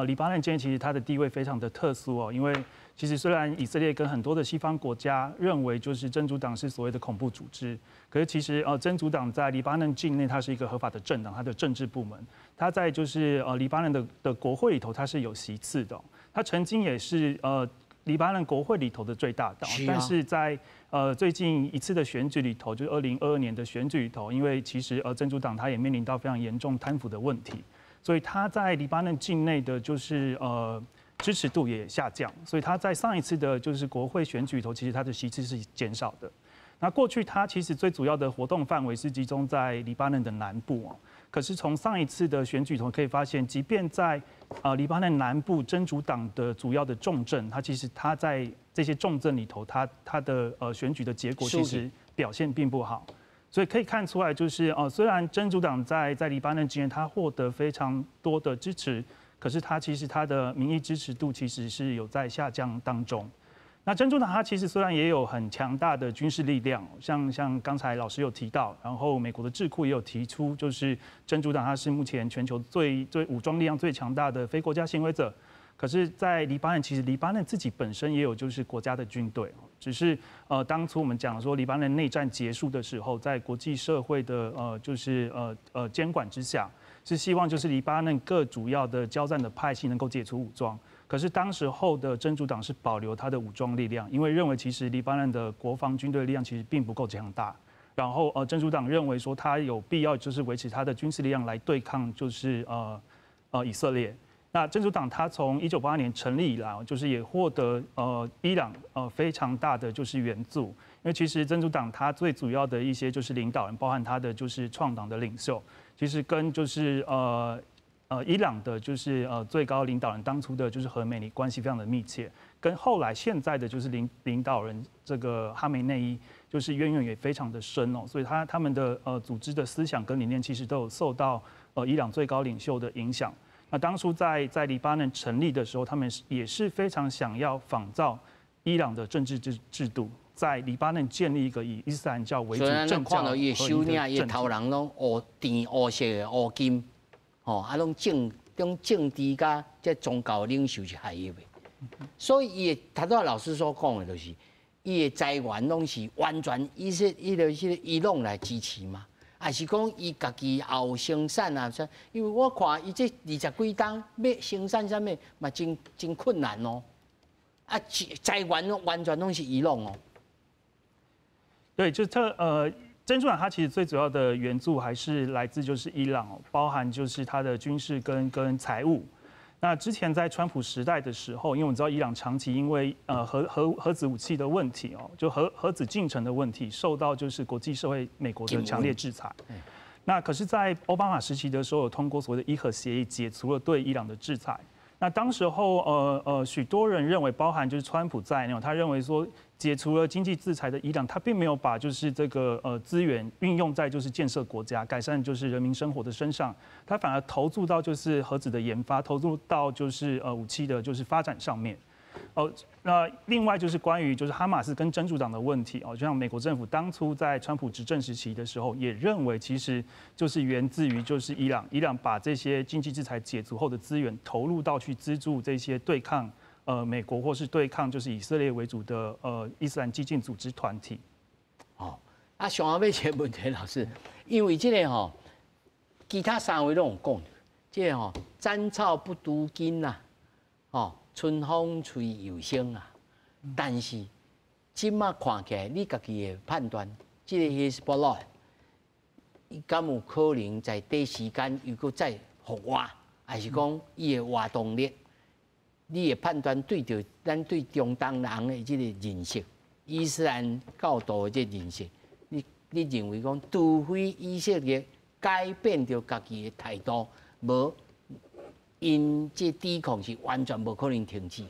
黎巴嫩間，其實它的地位非常的特殊哦，因為其實雖然以色列跟很多的西方國家認為就是真主黨是所謂的恐怖組織，可是其實真主黨在黎巴嫩境內，它是一個合法的政黨，它的政治部門，它在就是黎巴嫩的國會裡頭，它是有席次的，它曾經也是黎巴嫩國會裡頭的最大黨，但是在最近一次的選舉裡頭，就是2022年的選舉裡頭，因為其實真主黨他也面臨到非常嚴重貪腐的問題，所以他在黎巴嫩境內的就是支持度也下降，所以他在上一次的就是國會選舉裡頭，其實他的席次是減少的。那過去他其實最主要的活動範圍是集中在黎巴嫩的南部哦，可是從上一次的選舉中可以發現，即便在黎巴嫩南部真主黨的主要的重鎮，他其實他在這些重鎮裡頭，他的選舉的結果其實表現並不好，所以可以看出來，就是哦，雖然真主黨在黎巴嫩境內他獲得非常多的支持，可是他其實他的民意支持度其實是有在下降當中。那真主黨它其實雖然也有很強大的軍事力量，像剛才老師有提到，然後美國的智庫也有提出，就是真主黨它是目前全球最最武裝力量最強大的非國家行為者。可是，在黎巴嫩，其實黎巴嫩自己本身也有就是國家的軍隊，只是當初我們講說黎巴嫩內戰結束的時候，在國際社會的就是監管之下，是希望就是黎巴嫩各主要的交戰的派系能夠解除武裝。可是當時候的真主黨是保留他的武裝力量，因為認為其實黎巴嫩的國防軍隊力量其實並不夠強大。然後真主黨認為說他有必要就是維持他的軍事力量來對抗就是以色列。那真主黨他從1988年成立以來，就是也獲得伊朗非常大的就是援助，因為其實真主黨他最主要的一些就是領導人，包含他的就是創黨的領袖，其實跟就是伊朗的就是最高領導人當初的就是何美尼關係非常的密切，跟後來現在的就是領導人這個哈梅內伊就是淵源也非常的深哦，所以他們的組織的思想跟理念其實都有受到伊朗最高領袖的影響。那當初在黎巴嫩成立的時候，他們也是非常想要仿造伊朗的政治制度。在黎巴嫩建立一个以伊斯兰教为主政教合一的首领，伊头人攏乌靛乌色的乌金，吼，啊，攏政種政治佮這宗教領袖是合一的，所以伊的頭拄仔老師所講的就是，伊的財源攏是完全伊說伊就是伊朗來支持嘛，還是講伊家己也有生產啊？因為我看伊這二十幾冬欲生產啥物嘛，真真困難哦。啊，財源攏完全攏是伊朗哦。對，就真主黨它其實最主要的援助還是來自就是伊朗哦，包含就是它的軍事跟財務。那之前在川普時代的時候，因為我們知道伊朗長期因為核子武器的問題哦，就核子進程的問題，受到就是國際社會美國的強烈制裁。那可是，在奧巴馬時期的時候，有通過所謂的伊核協議，解除了對伊朗的制裁。那當時候，許多人認為，包含就是川普在內，他認為說，解除了經濟制裁的伊朗，他並沒有把就是這個資源運用在就是建設國家、改善就是人民生活的身上，他反而投注到就是核子的研發，投入到就是武器的就是發展上面。哦，那另外就是關於就是哈馬斯跟真主黨的問題哦，就像美國政府當初在川普執政時期的時候，也認為其實就是源自於就是伊朗，伊朗把這些經濟制裁解除後的資源投入到去資助這些對抗美國或是對抗就是以色列為主的伊斯蘭激進組織團體。哦，啊，上後尾一個問題，老師，因為這個吼，其他三位攏有講，這個吼，斬草不除根呐，哦。春風吹又生啊！但是這馬看起來，你家己的判斷，這個希斯波拉，伊敢有可能在短時間又閣再復活，還是講伊的活動力？你的判斷對著咱對中東人的這個認識，伊斯蘭教徒的這個認識，你認為講，除非以色列改變著家己的態度，無？𪜶這抵抗是完全無可能停止。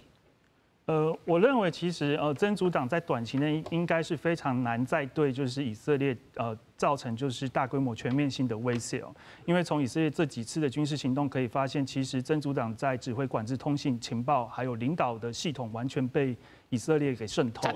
我認為其實真主黨在短期內應該是非常難再對就是以色列造成就是大規模全面性的威脅哦。因為從以色列這幾次的軍事行動可以發現，其實真主黨在指揮管制、通信、情報還有領導的系統完全被以色列給滲透。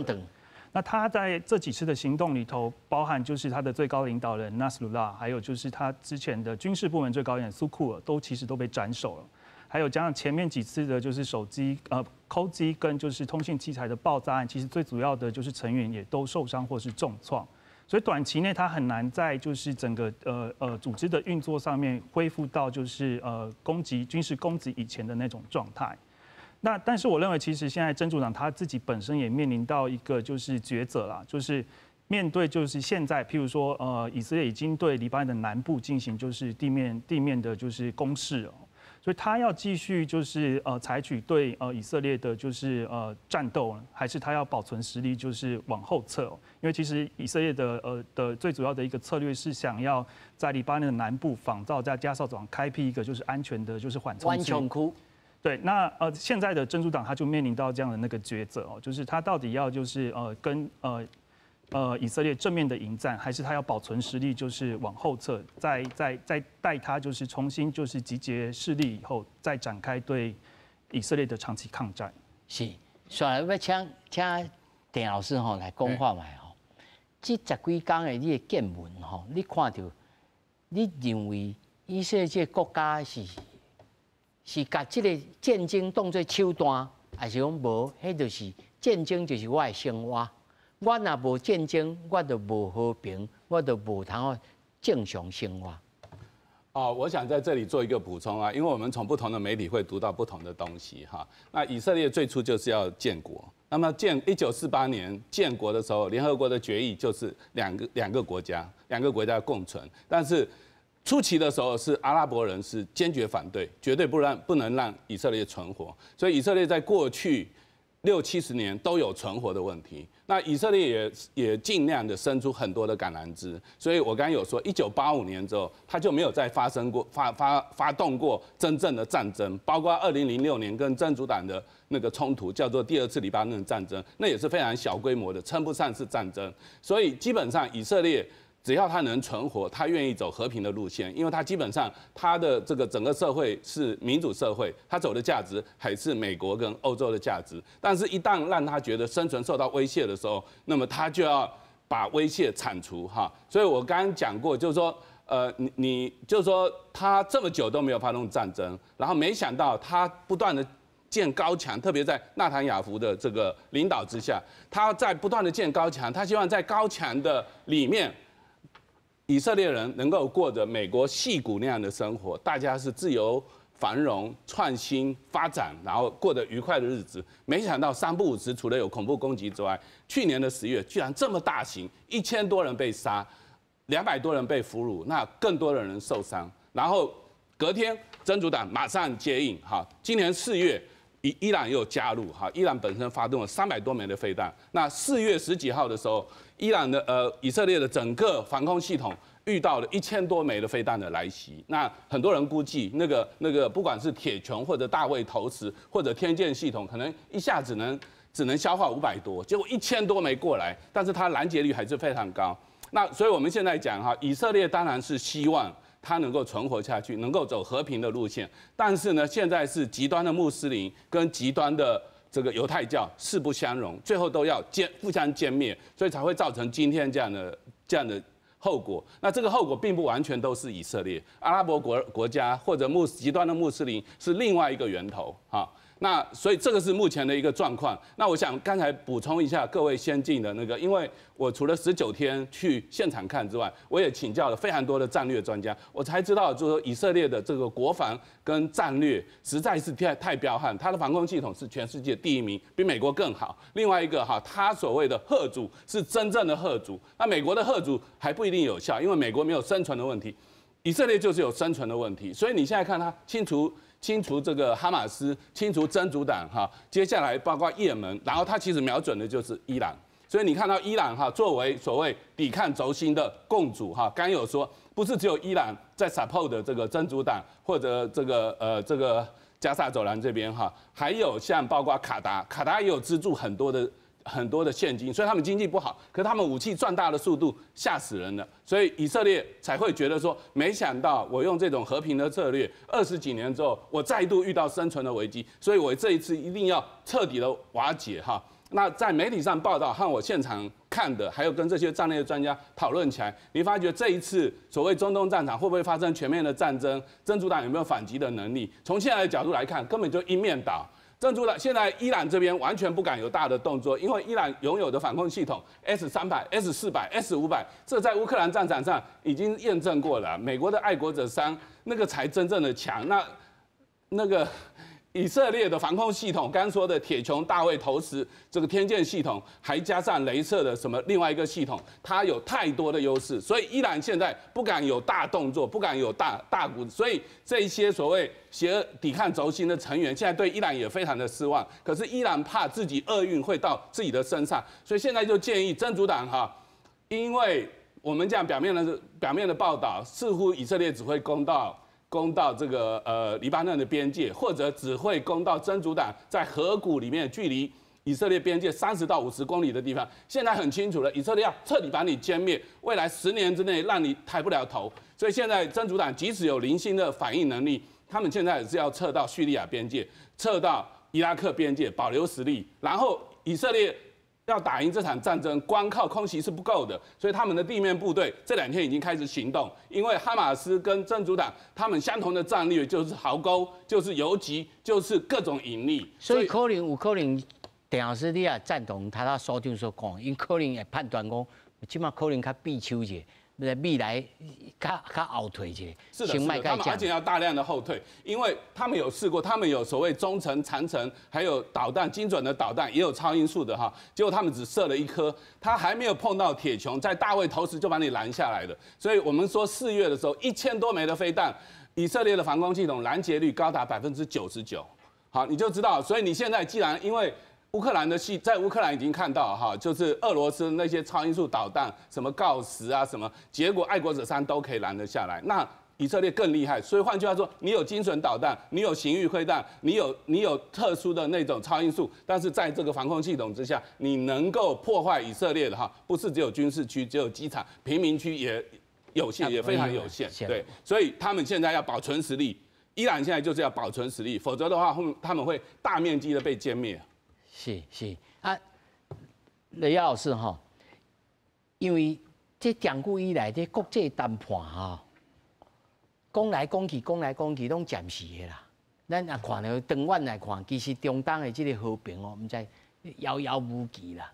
那他在這幾次的行動裡頭，包含就是他的最高領導人納斯魯拉，還有就是他之前的軍事部門最高領蘇庫爾，都其實都被斬首了。還有加上前面幾次的，就是手機扣機跟就是通訊器材的爆炸案，其實最主要的就是成員也都受傷或是重創，所以短期內他很難在就是整個組織的運作上面恢復到就是攻擊軍事攻擊以前的那種狀態。那但是我認為，其實現在真主黨他自己本身也面臨到一個就是抉擇啦，就是面對就是現在，譬如說以色列已經對黎巴嫩的南部進行就是地面的就是攻勢哦。所以他要繼續就是採取對以色列的就是戰鬥，還是他要保存實力，就是往後撤？因為其實以色列的最主要的一個策略是想要在黎巴嫩的南部仿造在加薩走廊開闢一個就是安全的，就是緩衝區。對，那現在的真主黨他就面臨到這樣的那個抉擇哦，就是他到底要就是跟以色列正面的迎戰，還是他要保存實力，就是往後撤，再帶他就是重新就是集結勢力以後，再展開對以色列的長期抗戰。是，所以欲請鄭老師吼來講看覓吼，這十幾工的你的見聞吼，你看著，你認為以色列這個國家是共這個戰爭當做手段，還是講無？彼就是戰爭，就是我的生活。我若無戰爭，我就無和平，我就無通正常生活。哦，我想在這裡做一個補充啊，因為我們從不同的媒體會讀到不同的東西哈。那以色列最初就是要建國，那麼建1948年建國的時候，聯合國的決議就是兩個國家，兩個國家共存。但是初期的時候是阿拉伯人是堅決反對，絕對不能讓以色列存活。所以以色列在過去六七十年都有存活的問題。那以色列也盡量的伸出很多的橄欖枝，所以我剛剛有說，1985年之後，他就沒有再發生過發動過真正的戰爭，包括2006年跟真主黨的那個衝突，叫做第二次黎巴嫩戰爭，那也是非常小規模的，稱不上是戰爭。所以基本上以色列只要他能存活，他愿意走和平的路线，因为他基本上他的这个整个社会是民主社会，他走的价值还是美国跟欧洲的价值。但是，一旦让他觉得生存受到威胁的时候，那么他就要把威胁铲除哈。所以我刚刚讲过，就是说，你就是说他这么久都没有发动战争，然后没想到他不断的建高墙，特别在纳坦雅胡的这个领导之下，他在不断的建高墙，他希望在高墙的里面，以色列人能够过着美国矽谷那样的生活，大家是自由、繁荣、创新、发展，然后过得愉快的日子。没想到三不五时，除了有恐怖攻击之外，去年的10月居然这么大型，1000多人被杀，200多人被俘虏，那更多的人受伤。然后隔天真主党马上接应，哈，今年四月，伊朗又加入，哈，伊朗本身发动了300多枚的飞弹。那4月十几号的时候，伊朗的以色列的整个防空系统遇到了1000多枚的飞弹的来袭。那很多人估计，那个不管是铁穹或者大卫投石或者天剑系统，可能一下子只能消化500多，结果一千多枚过来，但是它拦截率还是非常高。那所以我们现在讲哈，以色列当然是希望它能够存活下去，能够走和平的路线。但是呢，现在是极端的穆斯林跟极端的这个犹太教势不相容，最后都要互相歼灭，所以才会造成今天这样的后果。那这个后果并不完全都是以色列、阿拉伯国家或者极端的穆斯林是另外一个源头哈。那所以这个是目前的一个状况。那我想刚才补充一下各位先进的那个，因为我除了19天去现场看之外，我也请教了非常多的战略专家，我才知道就是说以色列的这个国防跟战略实在是太彪悍，它的防空系统是全世界第一名，比美国更好。另外一个哈，它所谓的吓阻是真正的吓阻，那美国的吓阻还不一定有效，因为美国没有生存的问题，以色列就是有生存的问题。所以你现在看它清除这个哈马斯，清除真主党，哈，接下来包括也门，然后他其实瞄准的就是伊朗，所以你看到伊朗哈作为所谓抵抗轴心的共主哈，刚有说不是只有伊朗在 support 这个真主党或者这个加萨走廊这边哈，还有像包括卡达，卡达也有资助很多的现金，所以他们经济不好，可是他们武器壮大的速度吓死人了，所以以色列才会觉得说，没想到我用这种和平的策略，二十几年之后，我再度遇到生存的危机，所以我这一次一定要彻底的瓦解哈。那在媒体上报道和我现场看的，还有跟这些战略专家讨论起来，你发觉这一次所谓中东战场会不会发生全面的战争？真主党有没有反击的能力？从现在的角度来看，根本就一面倒。真主党现在伊朗这边完全不敢有大的动作，因为伊朗拥有的反空系统 S 300、S 400、S 500，这在乌克兰战场上已经验证过了。美国的爱国者三那个才真正的强。那个以色列的防空系统，刚说的铁穹、大卫投石这个天剑系统，还加上雷射的什么另外一个系统，它有太多的优势，所以伊朗现在不敢有大动作，不敢有大大鼓，所以这一些所谓邪恶抵抗轴心的成员，现在对伊朗也非常的失望。可是伊朗怕自己厄运会到自己的身上，所以现在就建议真主党哈，因为我们讲表面的报道，似乎以色列只会攻到这个黎巴嫩的边界，或者只会攻到真主党在河谷里面距离以色列边界30到50公里的地方。现在很清楚了，以色列要彻底把你歼灭，未来10年之内让你抬不了头。所以现在真主党即使有零星的反应能力，他们现在也是要撤到叙利亚边界，撤到伊拉克边界，保留实力。然后以色列要打赢这场战争，光靠空袭是不够的，所以他们的地面部队这两天已经开始行动。因为哈马斯跟真主党他们相同的战略就是壕沟，就是游击，就是各种隐匿。所以可能有可能，郑老师你也赞同他所长所讲，𪜶可能会判断讲，这马可能较避手者。未来较后退者，是的，是的，他们而且要大量的后退，因为他们有试过，他们有所谓中程、长程，还有导弹精准的导弹，也有超音速的哈。结果他们只射了一颗，他还没有碰到铁穹，在大卫投石就把你拦下来了。所以我们说4月的时候，1000多枚的飞弹，以色列的防空系统拦截率高达99%。好，你就知道，所以你现在既然因为乌克兰的戏在乌克兰已经看到哈，就是俄罗斯那些超音速导弹，什么锆十啊什么，结果爱国者三都可以拦得下来。那以色列更厉害。所以换句话说，你有精准导弹，你有巡弋飞弹，你有特殊的那种超音速，但是在这个防空系统之下，你能够破坏以色列的哈，不是只有军事区，只有机场，平民区也有限，也非常有限。对，所以他们现在要保存实力，伊朗现在就是要保存实力，否则的话，后他们会大面积的被歼灭。是是啊，雷老师哈，因为这长久以来，这国际谈判哈，讲来讲去，讲来讲去，拢暂时的啦。咱也看著长远来看，其实中东的这个和平哦，毋知遥遥无期啦。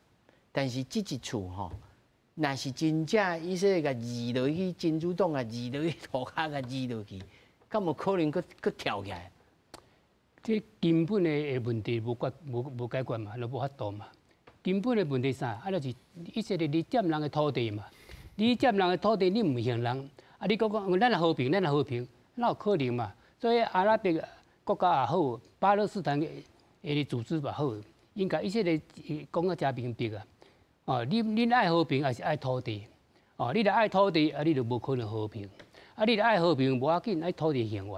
但是這一次吼，若是真正以色列共揤落去，真主黨共揤落去，塗跤共揤落去，敢有可能閣閣跳起來？這根本的問題無解決嘛，都無法度嘛。根本的問題啥？啊，就是以色列你佔人的土地嘛，你佔人的土地，你毋承認。啊！你講講，咱和平，咱和平，哪有可能嘛？所以阿拉伯國家也好，巴勒斯坦的組織也好，應該以色列講得誠明白啊！哦，你愛和平，還是愛土地？哦，你若愛土地，啊，你就無可能和平。啊，你若愛和平，無要緊，愛土地還原。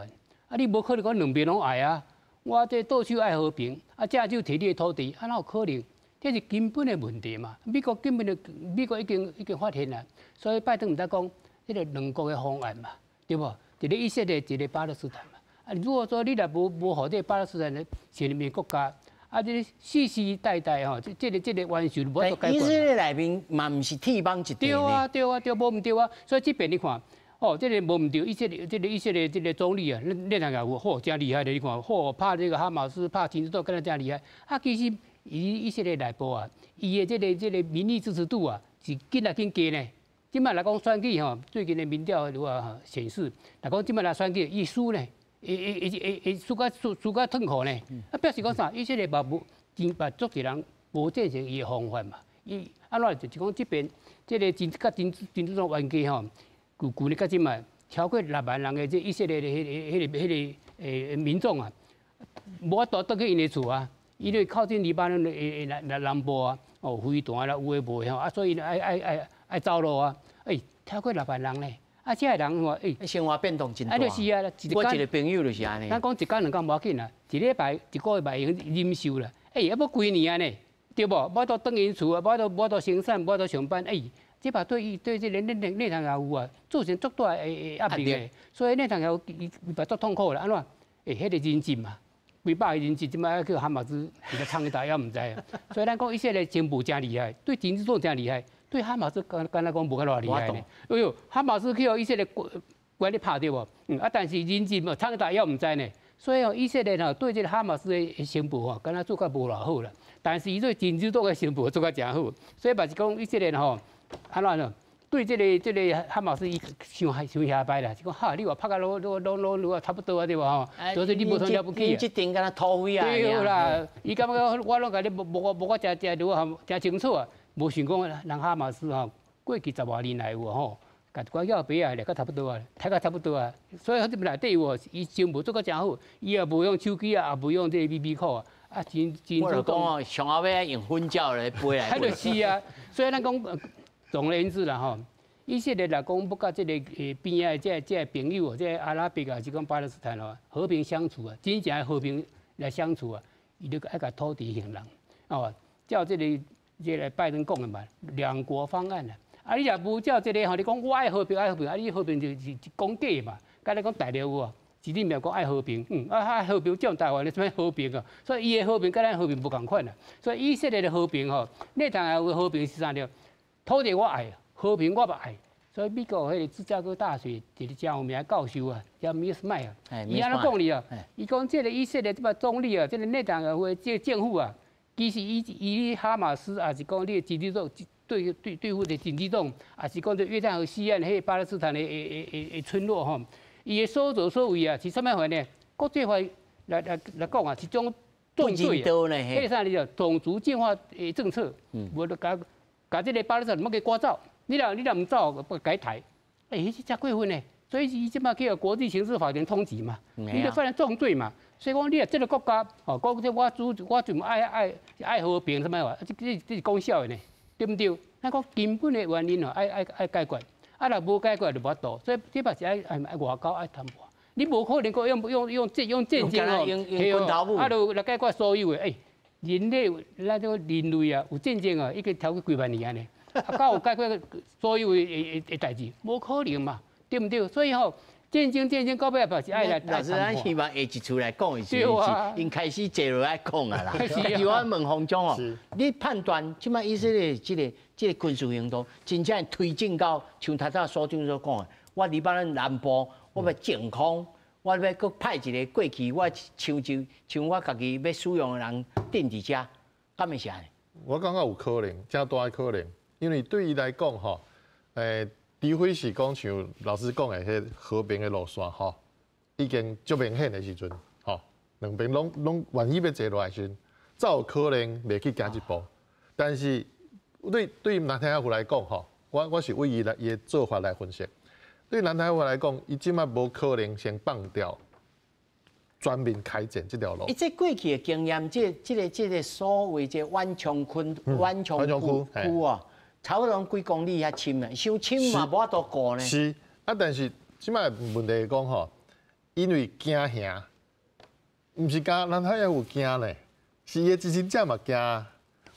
啊，你無可能講兩邊攏愛啊！我這倒手愛和平，啊，正手提你的土地，啊，哪有可能？這是根本的問題嘛！美國根本就美國已經發現啦，所以拜登毋知講。這個兩國的方案嘛，對無？一個以色列，一個巴勒斯坦嘛。啊，如果說你若無予這個巴勒斯坦的成立國家，啊，這世世代代吼，這個冤仇無法度解決。以色列內面嘛，毋是鐵網一塊。對啊，對啊，對，無毋對啊。所以這邊你看，哦，這個無毋對，以色列這個總理啊，內塔尼亞胡，嚯，誠厲害的，你看，嚯，拍這個哈馬斯，拍真主黨，敢若誠厲害。啊，其實伊以色列內部啊，伊的這個民意支持度啊，是緊來緊低呢。這擺來講選舉吼，最近的民調如果顯示，來講這擺來選舉，伊輸呢，會會會會輸甲痛苦呢。啊，表示講啥？以色列嘛無，真嘛足濟人無贊成伊的方法嘛。伊按怎就是講這邊這個真佮真真主黨冤家吼，舊年到這擺超過6萬人的這以色列的彼個民眾啊，無法度轉去𪜶的厝啊，因為靠近黎巴嫩的南部啊，哦，飛彈啦，有的無的吼，啊，所以愛走路啊，欸，超過6萬人咧，啊，這个人話，欸，生活變動真大。啊，就是啊，我一個朋友就是按呢。咱講一工兩工無要緊啦，一禮拜一個月會用忍受啦。欸，猶閣幾年啊呢，對無？無法度轉𪜶厝啊，無法度生產，無法度上班，欸，這嘛對伊對這個內塔尼亞胡啊，造成足大的壓力的。所以內塔尼亞胡伊嘛足痛苦啦，按怎？欸，彼個人質嘛，幾百個人質，這擺叫哈馬斯佇咧藏一大也毋知。所以咱講以色列情報誠厲害，對真主黨誠厲害。對哈馬斯敢若講無遐偌厲害呢？哎喲，哈馬斯去予以色列軍咧拍著無？啊，但是人質嘛，藏大也毋知呢。所以哦，以色列吼對這個哈馬斯的情報吼，敢若做較無偌好啦。但是伊對真主黨的情報做較誠好，所以嘛是講以色列吼，按怎呢？對這個哈馬斯伊傷傷遐歹啦，是講哈，你話拍甲攏攏攏攏攏差不多啊，對無吼？所以你無創了不起啊。這陣敢若土匪啊。對啦，伊感覺我攏共你無我誠誠如何誠清楚啊。無想講人哈馬斯吼，過去十外年來有吼，共關叫白啊，掠甲差不多啊，睇甲差不多啊，所以彼內底有伊情報做甲誠好，伊也無用手機啊，也無用這個 BB call 啊，啊真真主動。我就講哦，上後尾用粉鳥來飛來。彼就是啊，所以咱講總而言之啦吼，以色列來講，欲佮這個邊仔的這個朋友，這個阿拉伯啊，是講巴勒斯坦哦，和平相處啊，真正和平來相處啊，伊就愛共土地還人，哦，照這個拜登講的嘛，兩國方案啊，啊，你若無照這個吼，你講我愛和平，愛和平，啊，你和平就是講假嘛，敢若講大陸有無？是你咪講愛和平，啊，愛和平佔台灣的啥物和平啊？所以伊的和平佮咱和平無仝款啊。所以以色列的和平吼，內塔尼亞胡的和平是啥呢？土地我愛，和平我嘛愛。所以美國彼個芝加哥大學一個誠有名的教授啊，叫米斯麥啊，伊按怎講哩啊？伊講這個以色列這擺總理啊，這個內塔尼亞胡的這個政府啊。其實伊哈馬斯，也是講你的真主黨對付的真主黨，也是講這約旦河西岸彼個巴勒斯坦的村落吼，伊的所作所為啊，是啥物款呢？國際法來講啊，是種重罪啊。彼個啥你叫種族淨化的政策，無就共共這個巴勒斯坦欲共趕走，你若毋走，欲共伊刣。欸，彼是誠過分呢。所以伊這擺去予國際刑事法庭通緝嘛，你就犯了重罪嘛。所以講，你若這個國家，哦，講這我主我就愛和平啥物話，這是講痟的呢，對毋對？咱講根本的原因哦，愛解決。啊，若無解決就無法度，所以這嘛是愛愛外交愛談判。你無可能閣用戰爭哦，用拳頭武，啊，就來解決所有的。欸，人類咱這個人類啊，有戰爭啊，已經超過幾萬年呢。啊，敢有解決所有的代誌？無可能嘛，對毋對？所以吼，戰爭到尾嘛是愛來。老師，咱希望下一次來講的時陣，𪜶開始坐落來講啊啦。是我問方總哦，你判斷這擺以色列這個軍事行動，真正推進到像頭先所長所講的，我黎巴嫩南部，我欲淨空，我欲閣派一个過去，我像就像我家己欲使用的人碇佇遮，敢會是按呢？我感覺有可能，誠大的可能，因為對伊來講吼，除非是講像老師講的彼和平的路線吼，已經足明顯的時陣，吼，兩邊攏願意欲坐落來時陣，才有可能袂去行這步。但是對納坦雅胡來講吼，我是為伊來伊的做法來分析。對納坦雅胡來講，伊這擺無可能先放掉全面開戰這條路。伊這過去的經驗，這個所謂這緩衝區、緩衝區啊，差不多幾公里遐深啊，傷深嘛無法度過呢。是啊，但是這擺問題講吼，因為驚嚇，毋是講納坦雅胡驚咧，是伊的支持者嘛驚。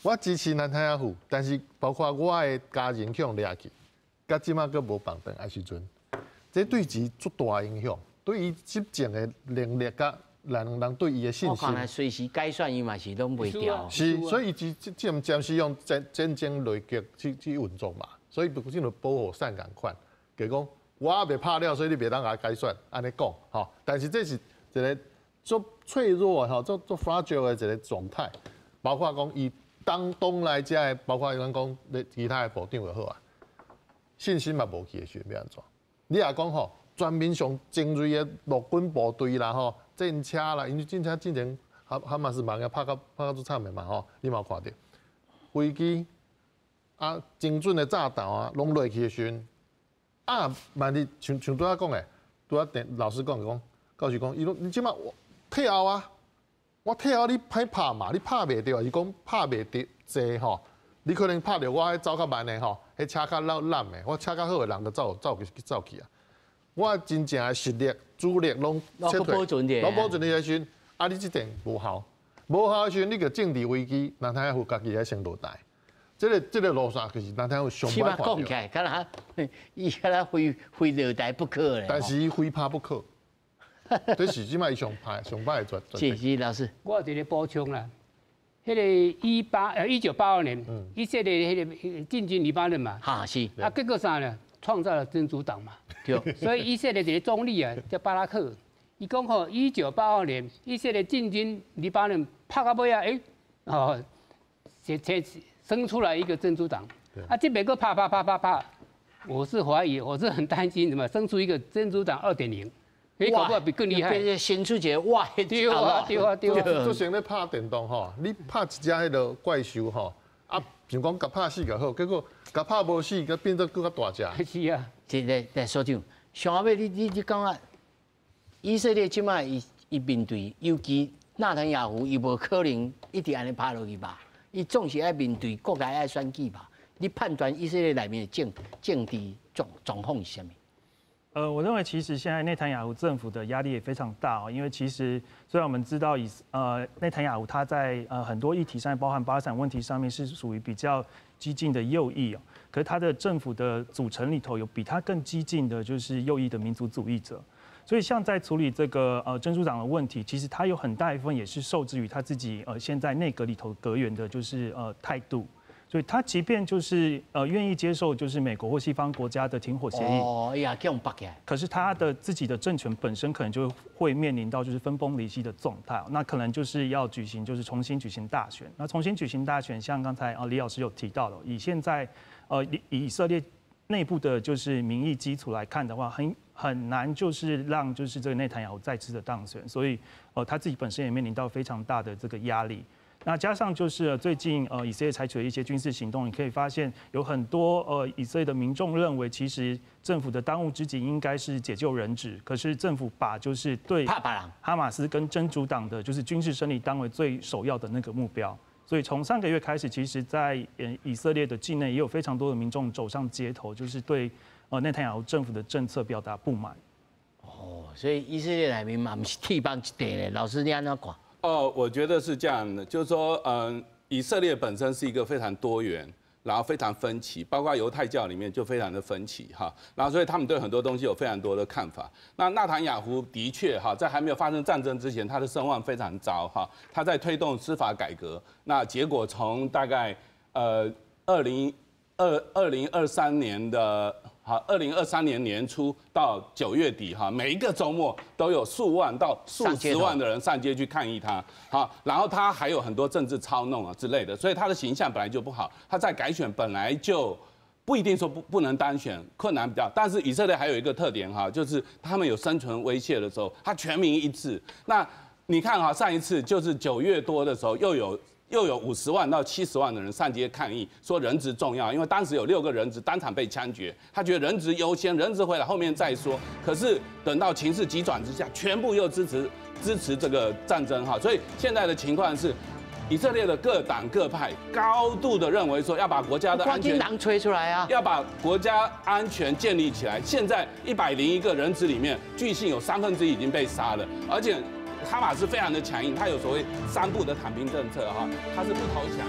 我支持納坦雅胡，但是包括我的家人去予掠去，佮這擺閣無放轉來時陣，這對伊足大影響，對伊執政的能力佮人對伊的信心。我看隨時改選伊嘛是攏袂牢。是，所以伊暫時用戰爭累積去運作嘛，所以不進入保護傘仝款，就講我猶未拍了，所以你袂當共我改選，按呢講吼。但是這是一個足脆弱吼，足 fragile 的一個狀態，包括講伊當東來遮的，包括咱講其他的部長就好啊，信心嘛無去的時陣欲按怎？你若講吼，全面上精銳的陸軍部隊啦吼，戰車啦，因為戰車進前哈馬斯嘛拍甲足慘的嘛吼，你嘛有看著飛機啊，精準的炸彈啊，攏落去的時陣，啊，萬一像拄仔講的，拄仔老師講講，教授講，伊講你這擺退後啊，我退後你歹拍嘛，你拍袂著，還是講拍袂著濟吼？你可能拍著我彼走較慢的吼，彼車較老濫的，我車較好的人就走去啊。我真正的實力、主力攏撤退，攏保存佇彼時陣，啊，你這戰無效，無效的時陣，你個政治危機，納坦雅胡家己愛先落台。這個路線就是納坦雅胡上擺看著。講起來，敢若伊敢若非落台不可咧。但是伊非拍不可，這是這擺伊上歹上歹的決定。是老師，我有一個補充啦。彼個1982年，以色列彼個進軍黎巴嫩嘛，哈是。啊，結果啥呢？創造了真主黨嘛。對。所以以色列一個總理啊，叫巴拉克，伊講吼，1982年以色列進軍黎巴嫩，拍到尾啊，欸，哦，這生出來一個真主黨。啊，這邊閣拍拍拍拍拍，我是懷疑，我是很擔心，什麼生出一個真主黨2.0。你搞不好比更厲害。生出一個哇，對啊對啊對啊。就像咧拍電動吼，你拍一隻彼個怪獸吼，啊，想講共拍死就好，結果共拍無死，閣變做閣較大隻。是啊。這個來所長，上後尾你感覺以色列這擺伊面對，尤其納坦雅胡，伊無可能一直按呢拍落去吧？伊總是愛面對國內愛選舉吧？你判斷以色列內面的政治狀況是啥物？我認為其實現在內坦雅胡政府的壓力也非常大哦，因為其實雖然我們知道內坦雅胡他在很多議題上，包含巴勒斯坦問題上面是屬於比較激進的右翼哦，可是他的政府的組成裡頭有比他更激進的，就是右翼的民族主義者，所以像在處理這個真主黨的問題，其實他有很大一部分也是受制於他自己現在內閣裡頭閣員的，就是態度。所以他即便就是願意接受就是美國或西方國家的停火協議，哦，伊也叫人縛起來。可是他的自己的政權本身可能就會面臨到就是分崩離析的狀態，那可能就是要舉行就是重新舉行大選。那重新舉行大選，像剛才啊李老師有提到的，以現在以色列內部的就是民意基礎來看的話，很難就是讓就是這個內坦雅胡再次的當選，所以他自己本身也面臨到非常大的這個壓力。那加上就是最近以色列採取了一些軍事行動，你可以發現有很多以色列的民眾認為，其實政府的當務之急應該是解救人質，可是政府把就是對哈馬斯跟真主黨的就是軍事勝利當為最首要的那個目標，所以从上个月开始，其实在以色列的境内也有非常多的民众走上街头，就是对内塔尼亚胡政府的政策表达不满。哦，所以以色列内面嘛，毋是铁板一块咧。老师你按怎看？哦，我觉得是这样的，就是说，以色列本身是一个非常多元，然后非常分歧，包括犹太教里面就非常的分歧哈，然后所以他们对很多东西有非常多的看法。那纳坦雅胡的确哈，在还没有发生战争之前，他的声望非常糟哈，他在推动司法改革，那结果从大概2023年的。好，2023年年初到9月底，哈，每一个周末都有数万到数十万的人上街去抗议他，好，然后他还有很多政治操弄啊之类的，所以他的形象本来就不好。他在改选本来就不一定说不能当选，困难比较。但是以色列还有一个特点哈，就是他们有生存威胁的时候，他全民一致。那你看哈，上一次就是9月多的时候，又有50万到70万的人上街抗议，说人质重要，因为当时有六个人质当场被枪决，他觉得人质优先，人质回来后面再说。可是等到情势急转直下，全部又支持这个战争哈，所以现在的情况是，以色列的各党各派高度的认为说要把国家的安全人吹出来啊，要把国家安全建立起来。现在101个人质里面，据信有1/3已经被杀了，而且哈马斯非常的强硬，他有所谓三步的躺平政策哈，他是不投降。